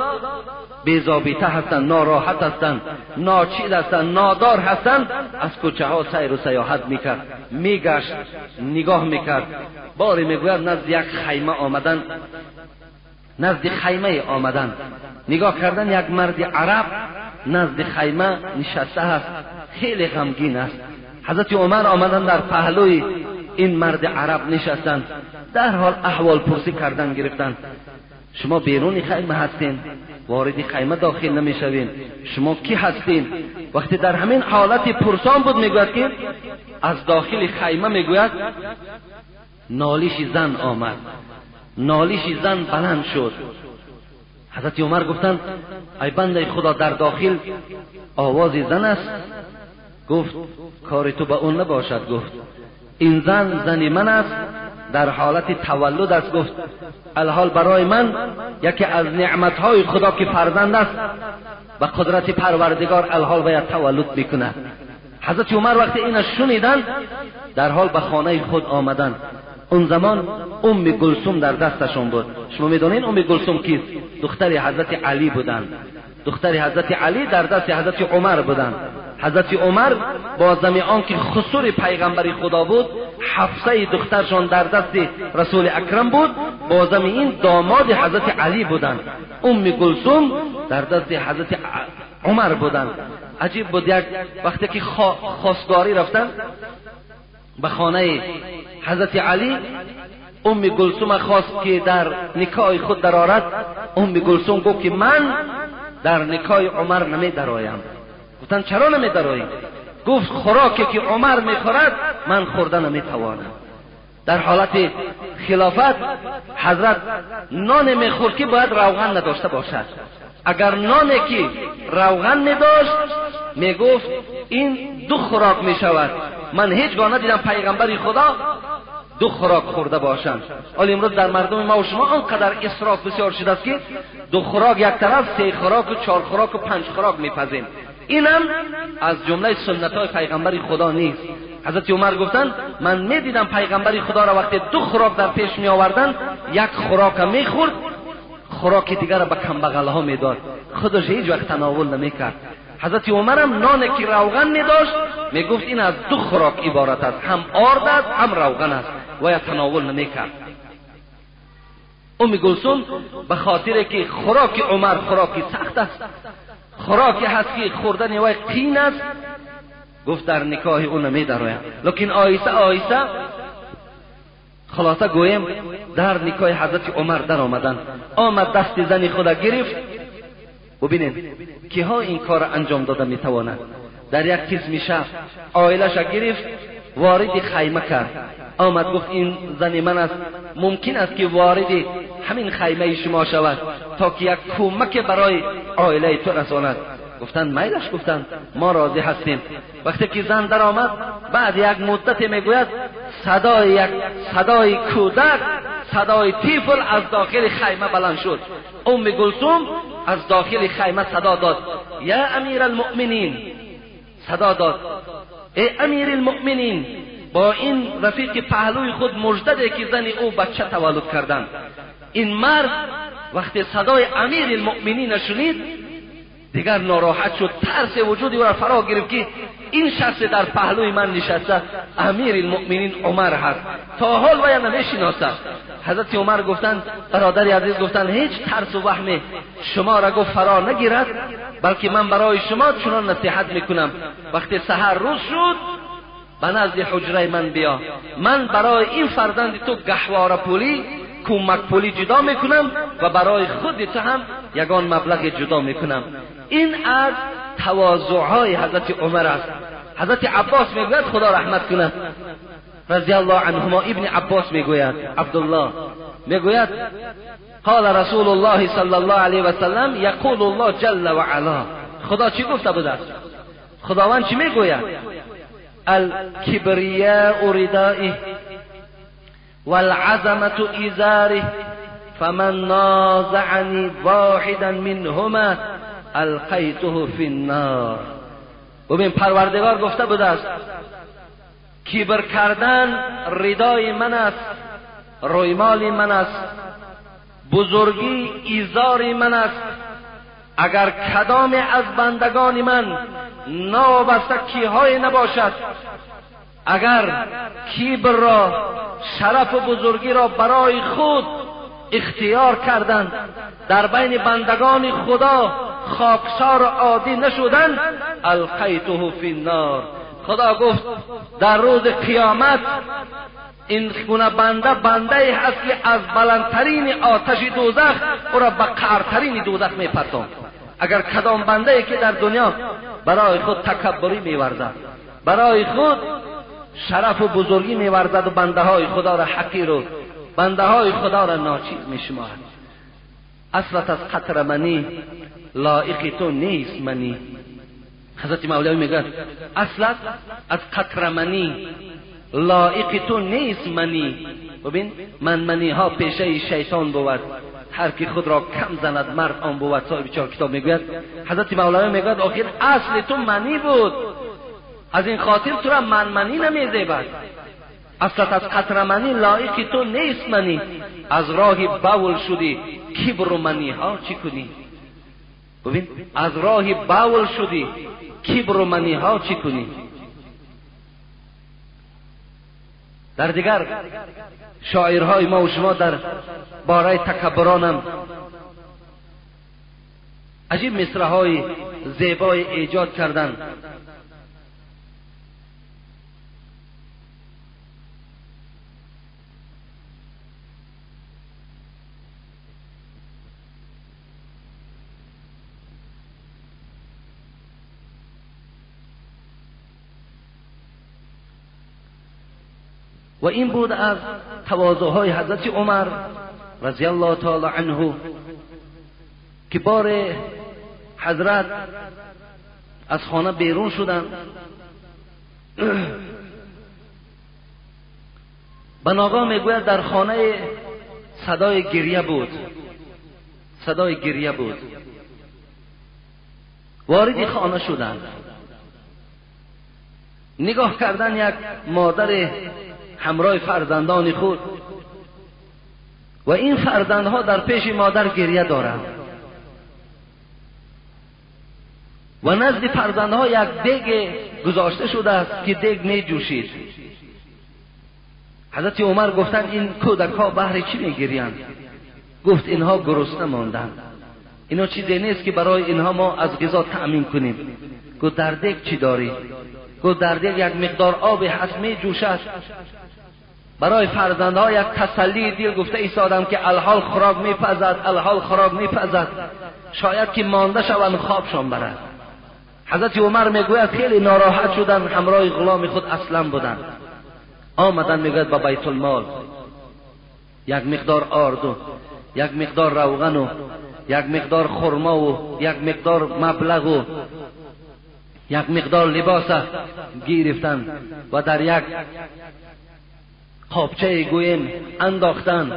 بی‌ضابطه هستند، ناراحت هستند، ناچیز هستند، نادار هستند. از کوچه ها سیر و سیاحت میکرد، میگشت، نگاه میکرد. باری میگوید نزد یک خیمه آمدن، نزد خیمه آمدن، نگاه کردن یک مرد عرب نزد خیمه نشسته است، خیلی غمگین است. حضرت عمر آمدن در پهلوی این مرد عرب نشستند، در حال احوال پرسی کردن گرفتند. شما بیرون خیمه هستین، وارد خیمه داخل نمیشوین، شما کی هستین؟ وقتی در همین حالت پرسان بود، میگوید که از داخل خیمه میگوید نالش زن آمد، نالش زن بلند شد. حضرت عمر گفتند ای بنده خدا، در داخل آواز زن است. گفت کار تو به اون نباشد. گفت این زن زن من است، در حالت تولد است. گفت الحال برای من یکی از نعمتهای خدا که فرزند است، به قدرت پروردگار الحال باید تولد میکند. حضرت عمر وقتی اینو شنیدند در حال به خانه خود آمدند. اون زمان ام کلثوم در دستشان بود. شما میدونین ام کلثوم کیست؟ دختر حضرت علی بودند. دختر حضرت علی در دست حضرت عمر بودند. حضرت عمر با زمین آن که خسور پیغمبر خدا بود، حفصه دخترشان در دست رسول اکرم بود، با زمین داماد حضرت علی بودند. ام کلثوم در دست حضرت عمر بودند. عجیب بود، یک وقتی که خواستگاری رفتن به خانه حضرت علی، ام کلثوم خواست که در نکاح خود درآرد. ام کلثوم گفت که من در نکاح عمر نمی درآیم. گفتن چرا نمی درآیی؟ گفت خوراکی که عمر میخورد من خورده نمیتوانم. در حالت خلافت حضرت نان میخورد که باید روغن نداشته باشد. اگر نانی که روغن میداشت میگفت این دو خوراک میشود. من هیچگاه ندیدم پیغمبر خدا دو خوراک خورده باشند. حالا امروز در مردم ما و شما آنقدر اسراف بسیار شده است که دو خوراک یک طرف، سه خوراک و چهار خوراک و پنج خوراک میپزیم. اینم از جمله سنت های پیغمبر خدا نیست. حضرت عمر گفتند من میدیدم پیغمبر خدا را وقتی دو خوراک در پیش می آوردن، یک خوراک میخورد، خوراک دیگر را به کمبغل ها میداد، خودش هیچ وقت تناول نمیکرد. حضرت عمر هم نان که روغن میداشت میگفت این از دو خوراک عبارت است، هم آرد است هم روغن است، و یا تناول نمیکرد. ام کلثوم به خاطر که خوراک عمر خوراکی سخت است، خوراکی هست که خوردن وی قین است، گفت در نکاح او نمیدرایم. لیکن آیسته آیسته خلاصه گویم در نکاح حضرت عمر در آمدن. آمد دست زن خود گرفت. ببینید که ها این کار انجام داده میتواند. در یک قسم شب عائلش گرفت، وارد خیمه کرد. آمد گفت این زن من است، ممکن است که وارد همین خیمه شما شود تا که یک کمک برای عائله تو رساند. گفتند میلش، گفتند ما راضی هستیم. وقتی که زن در آمد، بعد یک مدت میگوید صدای کودک، صدای طفل از داخل خیمه بلند شد. ام کلثوم از داخل خیمه صدا داد یا امیر المؤمنین، صدا داد ای امیر المؤمنین. با این رفیق پهلوی خود مژده که زن او بچه تولد کردند. این مرد وقتی صدای امیر المؤمنین شنید دیگر ناراحت شد، ترس وجودی او را فرا گرفت که این شخص در پهلوی من نشسته امیر المؤمنین عمر هست، تا حال وی نمیشناسد. حضرت عمر گفتند برادر عزیز، گفتند هیچ ترس و وهم شما را گفت فرا نگیرد، بلکه من برای شما چنان نصیحت میکنم. وقتی سحر روز شد به نزد حجره من بیا، من برای این فرزند تو گهواره پولی، کمک پولی جدا میکنم و برای خود تو هم یگان مبلغ جدا میکنم. این از تواضعهای حضرت عمر است. حضرت عباس میگوید خدا رحمت کند رضی الله عنهما، ابن عباس میگوید، عبدالله میگوید قال رسول الله صلی الله علیه و سلم یقول الله جل و علا. خدا چی گفته بوده است؟ خداوند چی میگوید؟ الکبریاء ردائه والعظمة ازاره فمن نازعنی واحدا منهما القیته فی النار. ببین پروردگار گفته بوده است کبر کردن ردای من است، رویمال من است، بزرگی ایزار من است. اگر کدام از بندگان من نابسته کیهای نباشد، اگر کبر را، شرف و بزرگی را برای خود اختیار کردند، در بین بندگان خدا خاکسار عادی نشدند، القیته فی النار. خدا گفت در روز قیامت این گونه بنده بنده ای هست که از بلندترین آتش دوزخ او را به قعرترین دوزخ میپرتاند. اگر کدام بنده ای که در دنیا برای خود تکبری میورزد، برای خود شرف و بزرگی میورزد و بنده های خدا را حقیر و بنده های خدا را ناچیز میشمارد، اصلت از قطر منی لایق تو نیست منی. حضرت مولوی میگه اصلت از قطر منی لایق تو نیست منی. ببین من منی ها پیشه شیطان بود، هر کی خود را کم زند مرد آن بود. صاحب چهار کتاب میگوید حضرت مولوی میگوید آخر اصل تو منی بود، از این خاطر تو را من منی نمیزیبد. اصلت از قطر منی لایق تو نیست منی، از راه بول شدی کبر و منی ها چی کنی؟ ببین از راه بول شدی کبر و منی ها چی کنی؟ در دیگر شاعرهای ما و شما در باره تکبرانم عجیب مصرع‌های زیبای ایجاد کردند. و این بود از تواضعهای حضرت عمر رضی الله تعالی عنه که بار حضرت از خانه بیرون شدند. به ناگاه میگوید در خانه صدای گریه بود، صدای گریه بود. وارد خانه شدند، نگاه کردن یک مادر همراه فرزندان خود و این فرزندها در پیش مادر گریه دارند و نزد فرزندها یک دیگ گذاشته شده است که دیگ می جوشید. حضرت عمر گفتند این کودک ها بهر چی می گریند؟ گفت اینها گرسنه ماندند، اینا چیزی نیست که برای اینها ما از غذا تأمین کنیم. گفت در دیگ چی داری؟ گفت در دیگ یک مقدار آب هست می جوشد. برای فرزندها یک تسلی دل گفته ایستادم که الحال خوراک میپزد، الحال خوراک میپزد، شاید که مانده شوند خوابشان برد. حضرت عمر میگوید خیلی ناراحت شدن، همراه غلام خود اسلم بودند. آمدن میگوید به بیت المال یک مقدار آرد و یک مقدار روغن و یک مقدار خرما و یک مقدار مبلغ و یک مقدار لباس گرفتن و در یک قابچه گویم انداختن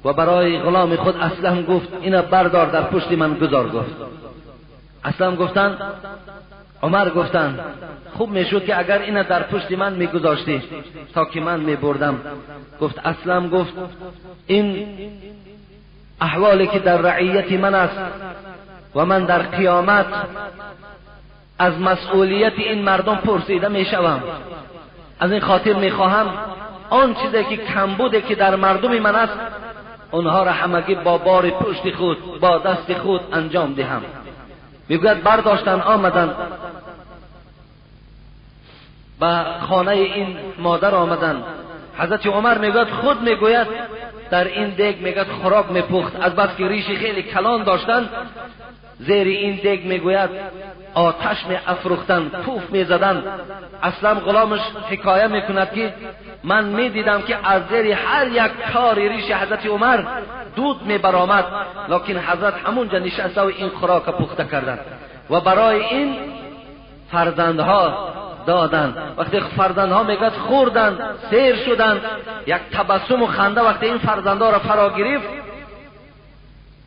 و برای غلام خود اسلم گفت اینا بردار در پشت من گذار. گفت اسلم گفتن، عمر گفتن خوب میشد که اگر اینا در پشت من میگذاشتی تا که من میبردم. گفت اسلم گفت این احوالی که در رعیت من است و من در قیامت از مسئولیت این مردم پرسیده میشوم، از این خاطر میخواهم آن چیزی که کمبوده که در مردم من است آنها را همگی با بار پشت خود با دست خود انجام دهم. میگوید برداشتن آمدن به خانه این مادر آمدن. حضرت عمر میگوید خود میگوید در این دیگ میگوید خوراک میپخت، از بس که ریش خیلی کلان داشتن زیر این دیگ میگوید آتش می افروختن، پوف میزدن. اصلا غلامش حکایه میکند که من میدیدم که از زیر هر یک کار ریش حضرت عمر دود میبرآمد، لکن حضرت همونجا نشسته و این خوراک پخته کردند و برای این فرزندها دادن. وقتی فرزندها میگوید خوردن سیر شدن، یک تبسم و خنده وقتی این فرزندها را فرا گرفت،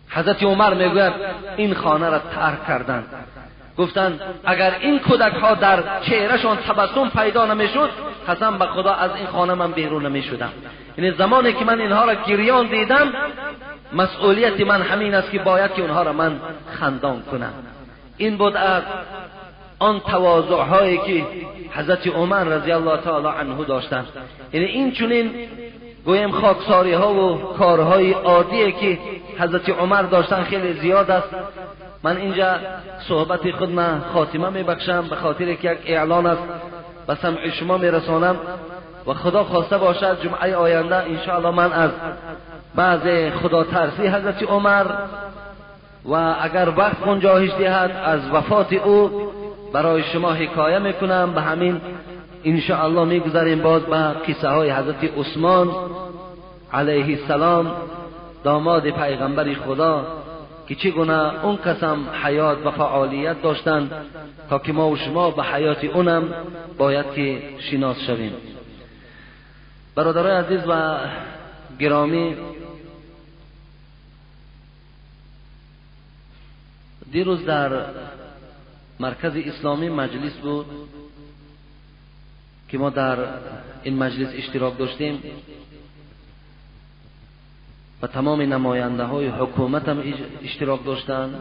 حضرت عمر میگوید این خانه را ترک کردند. گفتند اگر این کودک ها در چهرهشان تبسم پیدا نمیشد قسم به خدا از این خانه من بیرون نمیشدم. یعنی زمانی که من اینها را گریان دیدم مسئولیت من همین است که باید که اونها را من خندان کنم. این بود از آن تواضع هایی که حضرت عمر رضی الله تعالی عنه داشتند. یعنی این چنین گویم خاکساری ها و کارهای عادیه که حضرت عمر داشتن خیلی زیاد است. من اینجا صحبت خود من خاتمه میبخشم به خاطر که یک اعلان است به سمع شما میرسانم و خدا خواسته باشد جمعه آینده انشاءالله من از بعض خدا ترسی حضرت عمر و اگر وقت گنجایش دهد از وفات او برای شما حکایه میکنم. به همین انشاءالله میگذاریم باز به قصه های حضرت عثمان علیه السلام داماد پیغمبر خدا که چگونه اون کسم حیات و فعالیت داشتند تا که ما و شما به حیات اونم باید که شناس شویم. برادرای عزیز و گرامی، دیروز در مرکز اسلامی مجلس بود که ما در این مجلس اشتراک داشتیم و تمام نماینده های حکومت هم اشتراک داشتند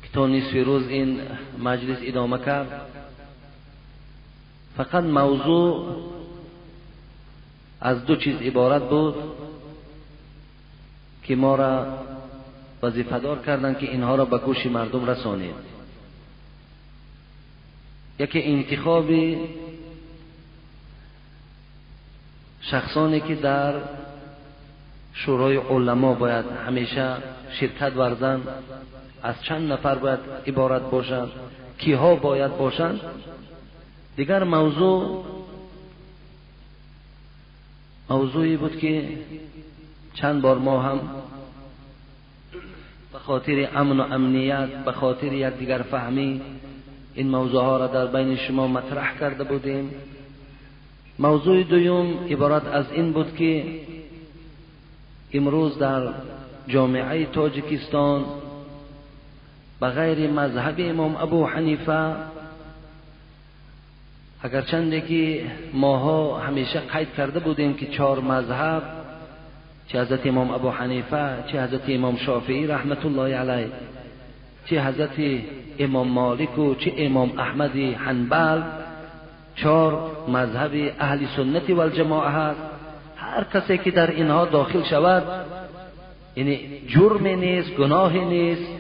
که تا نصف روز این مجلس ادامه کرد. فقط موضوع از دو چیز عبارت بود که ما را وظیفه دار کردند که اینها را به گوش مردم رسانیم. یکی انتخاب شخصانی که در شورای علما باید همیشه شرکت ورزند، از چند نفر باید عبارت باشند، کیها باید باشند. دیگر موضوعی بود که چند بار ما هم به خاطر امن و امنیت، به خاطر یکدیگر فهمی این موضوع ها را در بین شما مطرح کرده بودیم موضوع دوم عبارت از این بود که امروز در جامعه تاجیکستان به غیر مذهب امام ابو حنیفه، اگرچند که ماها همیشه قید کرده بودیم که چهار مذهب، چه حضرت امام ابو حنیفه، چه حضرت امام شافعی رحمت الله علیه، چه حضرت امام مالک و چه امام احمد حنبل، چهار مذهب اهل سنت و الجماعه هست. هر کسی که در اینها داخل شود یعنی جرم نیست، گناه نیست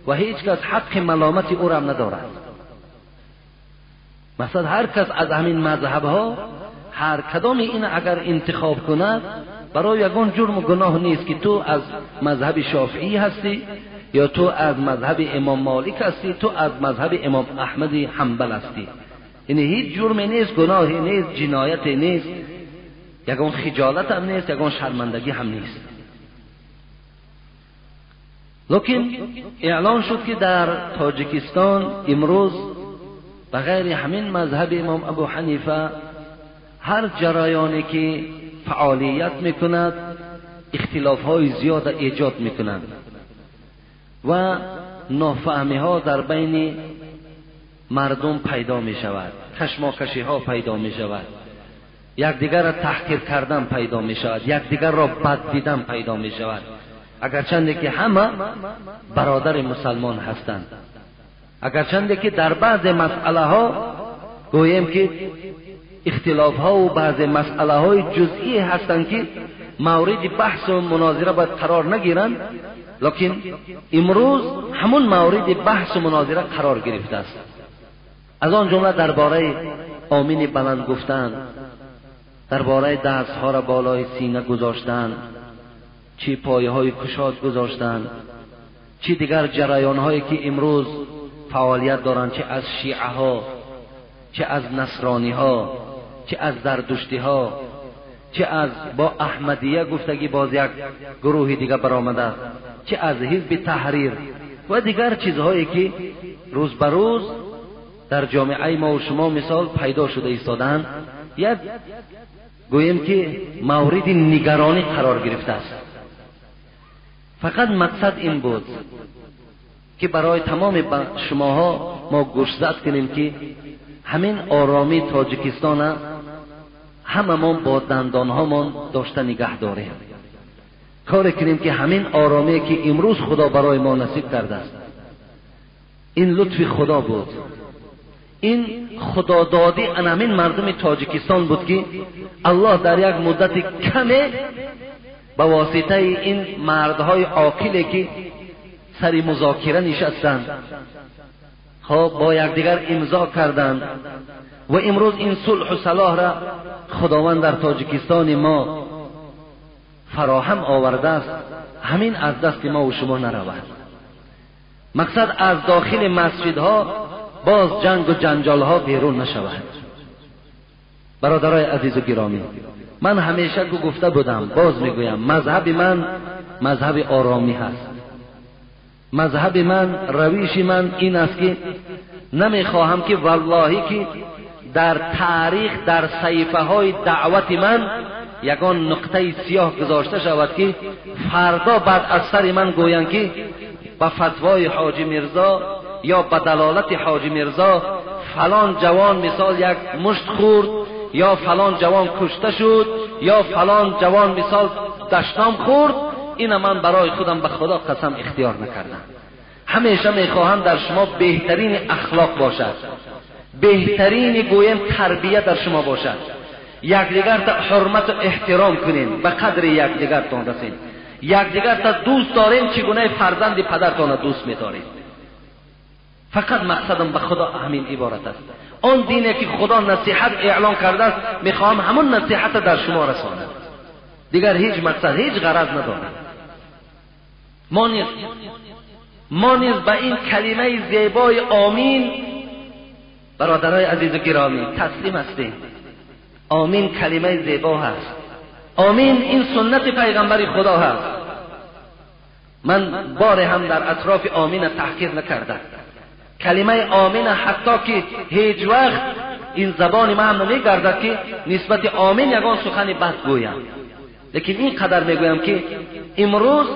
و هیچ کس حق ملامت او را ندارد. مثلا هر کس از همین مذهب ها هر کدام این اگر انتخاب کند برای یگان جرم و گناه نیست که تو از مذهب شافعی هستی یا تو از مذهب امام مالک هستی، تو از مذهب امام احمد حنبل هستی. یعنی هیچ جرمی نیست، گناهی نیست، جنایتی نیست، یگان خجالت هم نیست، یگان شرمندگی هم نیست. لیکن اعلان شد که در تاجیکستان امروز به غیر همین مذهب امام ابو حنیفه هر جریانی که فعالیت میکند اختلاف های زیاد ایجاد میکنند و نافهمی ها در بین مردم پیدا میشود، کشماکشی ها پیدا میشود، یکدیگر را تحقیر کردن پیدا میشود، یکدیگر را بد دیدن پیدا میشود، اگرچند که همه برادر مسلمان هستند، اگرچند که در بعض مسئله ها گوییم که اختلاف ها و بعض مسئله های جزئی هستند که مورد بحث و مناظره باید قرار نگیرند، لیکن امروز همون مورد بحث و مناظره قرار گرفته است. از آن جمله درباره آمین بلند گفتن، درباره دستها را بالای سینه گذاشتن، چی پایه های کشاد گذاشتن، چی دیگر جریان هایی که امروز فعالیت دارند، چه از شیعه ها، چه از نصرانی ها، چه از زردشتی ها، چه از با احمدیه گفتگی باز یک گروه دیگر برآمده است، چه از حزب تحریر و دیگر چیزهایی که روز به روز در جامعه ما و شما مثال پیدا شده ایستادند، یک گوییم که مورد نگرانی قرار گرفته است. فقط مقصد این بود که برای تمام شماها ما گوشزد کنیم که همین آرامی تاجیکستان هممان با دندانهامان داشته نگه داریم، کار کنیم که همین آرامی که امروز خدا برای ما نصیب کرده است، این لطف خدا بود، این خدادادی همین مردم تاجیکستان بود که الله در یک مدت کم به واسطه این مردهای عاقلی که سر مذاکره نشستند، خب با یکدیگر امضا کردند و امروز این صلح و صلاح را خداوند در تاجیکستان ما فراهم آورده است، همین از دست ما و شما نرود. مقصد از داخل مسجدها باز جنگ و جنجال ها بیرون نشود. برادرای عزیز و گرامی، من همیشه گفته بودم، باز میگویم، مذهب من مذهب آرامی هست. مذهب من، رویش من این است که نمیخواهم که واللهی که در تاریخ، در صحیفه های دعوت من یگان نقطه سیاه گذاشته شود که فردا بعد از سر من گویند که به فتوای حاجی میرزا یا به دلالت حاجی میرزا فلان جوان مثال یک مشت خورد، یا فلان جوان کشته شد، یا فلان جوان مثال دشنام خورد. این من برای خودم به خدا قسم اختیار نکردم. همیشه میخواهم در شما بهترین اخلاق باشد، بهترین گویم تربیت در شما باشد، یکدیگر تا حرمت و احترام کنین، به قدر یکدیگرتان رسین، یکدیگر تا دوست دارین چگونه فرزند پدرتان دوست میدارین. فقط مقصدم به خدا همین عبارت است. آن دینی که خدا نصیحت اعلان کرده است، میخواهم همون نصیحت در شما رسانم، دیگر هیچ مقصد، هیچ غرض ندارم. ما نیز به این کلمه زیبای آمین، برادرای عزیز و گرامی، تسلیم هستیم. آمین کلمه زیبا هست، آمین این سنت پیغمبر خدا هست. من بار هم در اطراف آمین تحقیر نکردم. کلمه آمین حتی که هیچ وقت این زبان من هم نمیگردد که نسبت آمین یگان سخن بد گویم، لیکن این قدر میگویم که امروز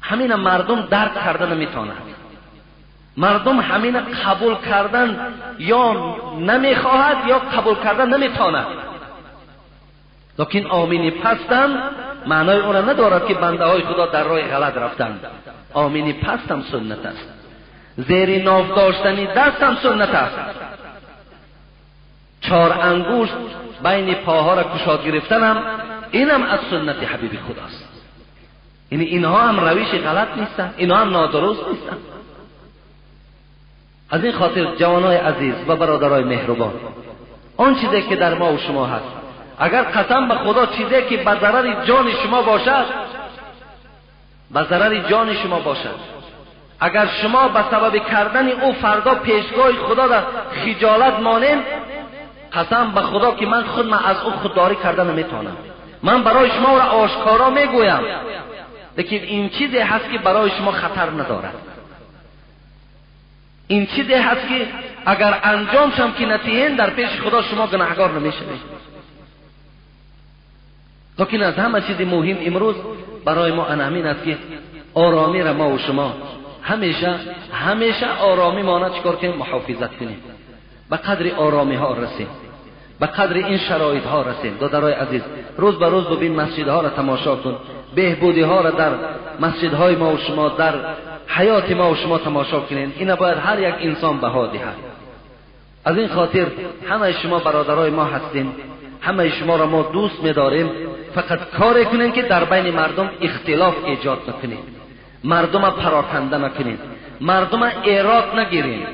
همین مردم درک کرده نمیتواند، مردم همین قبول کردن یا نمیخواهد یا قبول کردن نمیتواند. لیکن آمینی پستم معنای اون را ندارد که بنده های خدا در راه غلط رفتند. آمینی پستم سنت است، زیر ناف داشتنی دستم سنت است، چهار انگشت بین پاها را کشاد گرفتنم اینم از سنت حبیب خداست. یعنی اینها هم روش غلط نیستن، اینها هم نادرست نیستن. از این خاطر جوانای عزیز و برادرای مهربان، آن چیزی که در ما و شما هست، اگر قسم به خدا چیزی که به ضرر جان شما باشد، به ضرر جان شما باشد، اگر شما به سبب کردن او فردا پیشگاه خدا در خجالت مانند، قسم به خدا که من خود من از او خودداری کردن نمیتونم. من برای شما را آشکارا میگویم، لیکن این چیزی هست که برای شما خطر ندارد. این چیزی هست که اگر انجام شم که نتیهن در پیش خدا شما گناهگار نمیشوید. لیکن از همه چیز مهم امروز برای ما همین است که آرامی را ما و شما همیشه همیشه آرامی مانه چیکار کنیم؟ محافظت کنیم، به قدر آرامی ها رسیم، به قدر این شرایط ها رسیم. دادرای عزیز، روز به روز ببین مسجدها را تماشا کن، بهبودی ها را در مسجدهای ما و شما، در حیات ما و شما تماشا کنین. اینا باید هر یک انسان بها دهد. از این خاطر همه شما برادرای ما هستین، همه شما را ما دوست می‌داریم. فقط کاری کنین که در بین مردم اختلاف ایجاد نکنین، مردم پراکنده نکنین، مردم ایراد نگیرین.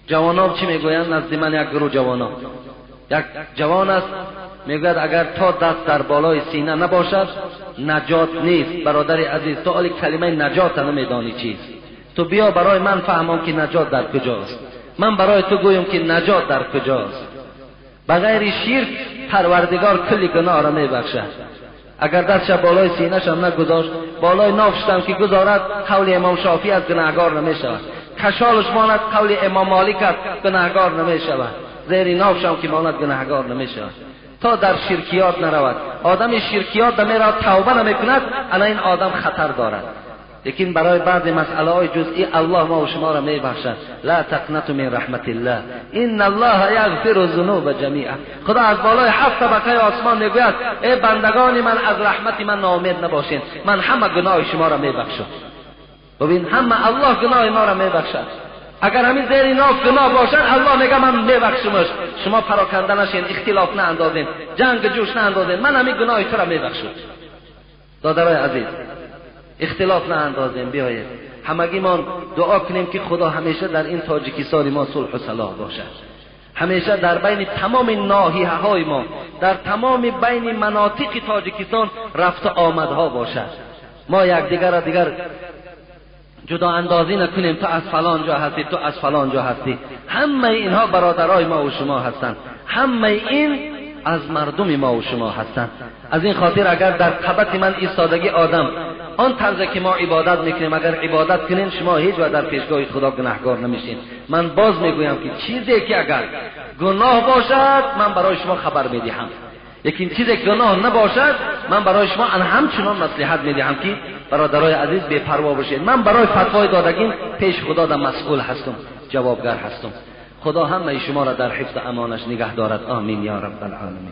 جوانان چی میگویند؟ نزد من یک گروه جوانان، یک جوان است میگوید اگر تا دست در بالای سینه نباشد نجات نیست. برادر عزیز، تو حالی کلمه نجات نمیدانی چیست. تو بیا برای من فهمان که نجات در کجاست. من برای تو گویم که نجات در کجاست. بغیر شرک پروردگار کلی گناه را میبخشد. اگر دستش بالای سینه‌ش هم نگذاشت، بالای نافش هم که گذارد، قول امام شافعی از گناهگار نمیشود. کشالش ماند، قول امام مالک از گناهگار نمیشود. زیر نافش هم که ماند گناهگار نمیشود. تا در شرکیات نرود. آدم شرکیات نمیرود، توبه نمیکند، الان این آدم خطر دارد. لیکن برای بعض مسئله های جزئی الله ما و شما را میبخشد. لا تقنطوا من رحمت الله ان الله یغفر الذنوب جمیعا. خدا از بالای 7 طبقه آسمان میگوید ای بندگان من، از رحمت من ناامید نباشین، من همه گناه شما را میبخشم. ببین، همه الله گناه ما را میبخشد. اگر همین زیر ناف گناه باشد، الله میگه من میبخشمش، شما پراکنده نشین، اختلاف ناندازین، جنگ جوش ناندازین، من همین گناه تو را میبخشم. دادرای عزیز، اختلاف ناندازیم، بیایید همگیمان دعا کنیم که خدا همیشه در این تاجیکستان ما صلح و صلاح باشد. همیشه در بین تمام ناحیه های ما، در تمام بین مناطق تاجیکستان رفت آمدها باشد. ما یکدیگر را دیگر جدا اندازی نکنیم، تو از فلان جا هستی، تو از فلان جا هستی. همه اینها برادرای ما و شما هستند، همه این از مردم ما و شما هستند. از این خاطر اگر در قبط من ایستادگی آدم آن طرز که ما عبادت میکنیم اگر عبادت کنین، شما هیچ وقت در پیشگاه خدا گناهگار نمیشین. من باز میگویم که چیزی که اگر گناه باشد من برای شما خبر میدهم، لیکن چیزی که گناه نباشد من برای شما همچنان مصلحت میدهم که برادرای عزیز بی پروا باشید. من برای فتوای دادگین پیش خدا در مسئول هستم، جوابگر هستم. خدا همه شما را در حفظ امانش نگه دارد. آمین یا رب العالمین.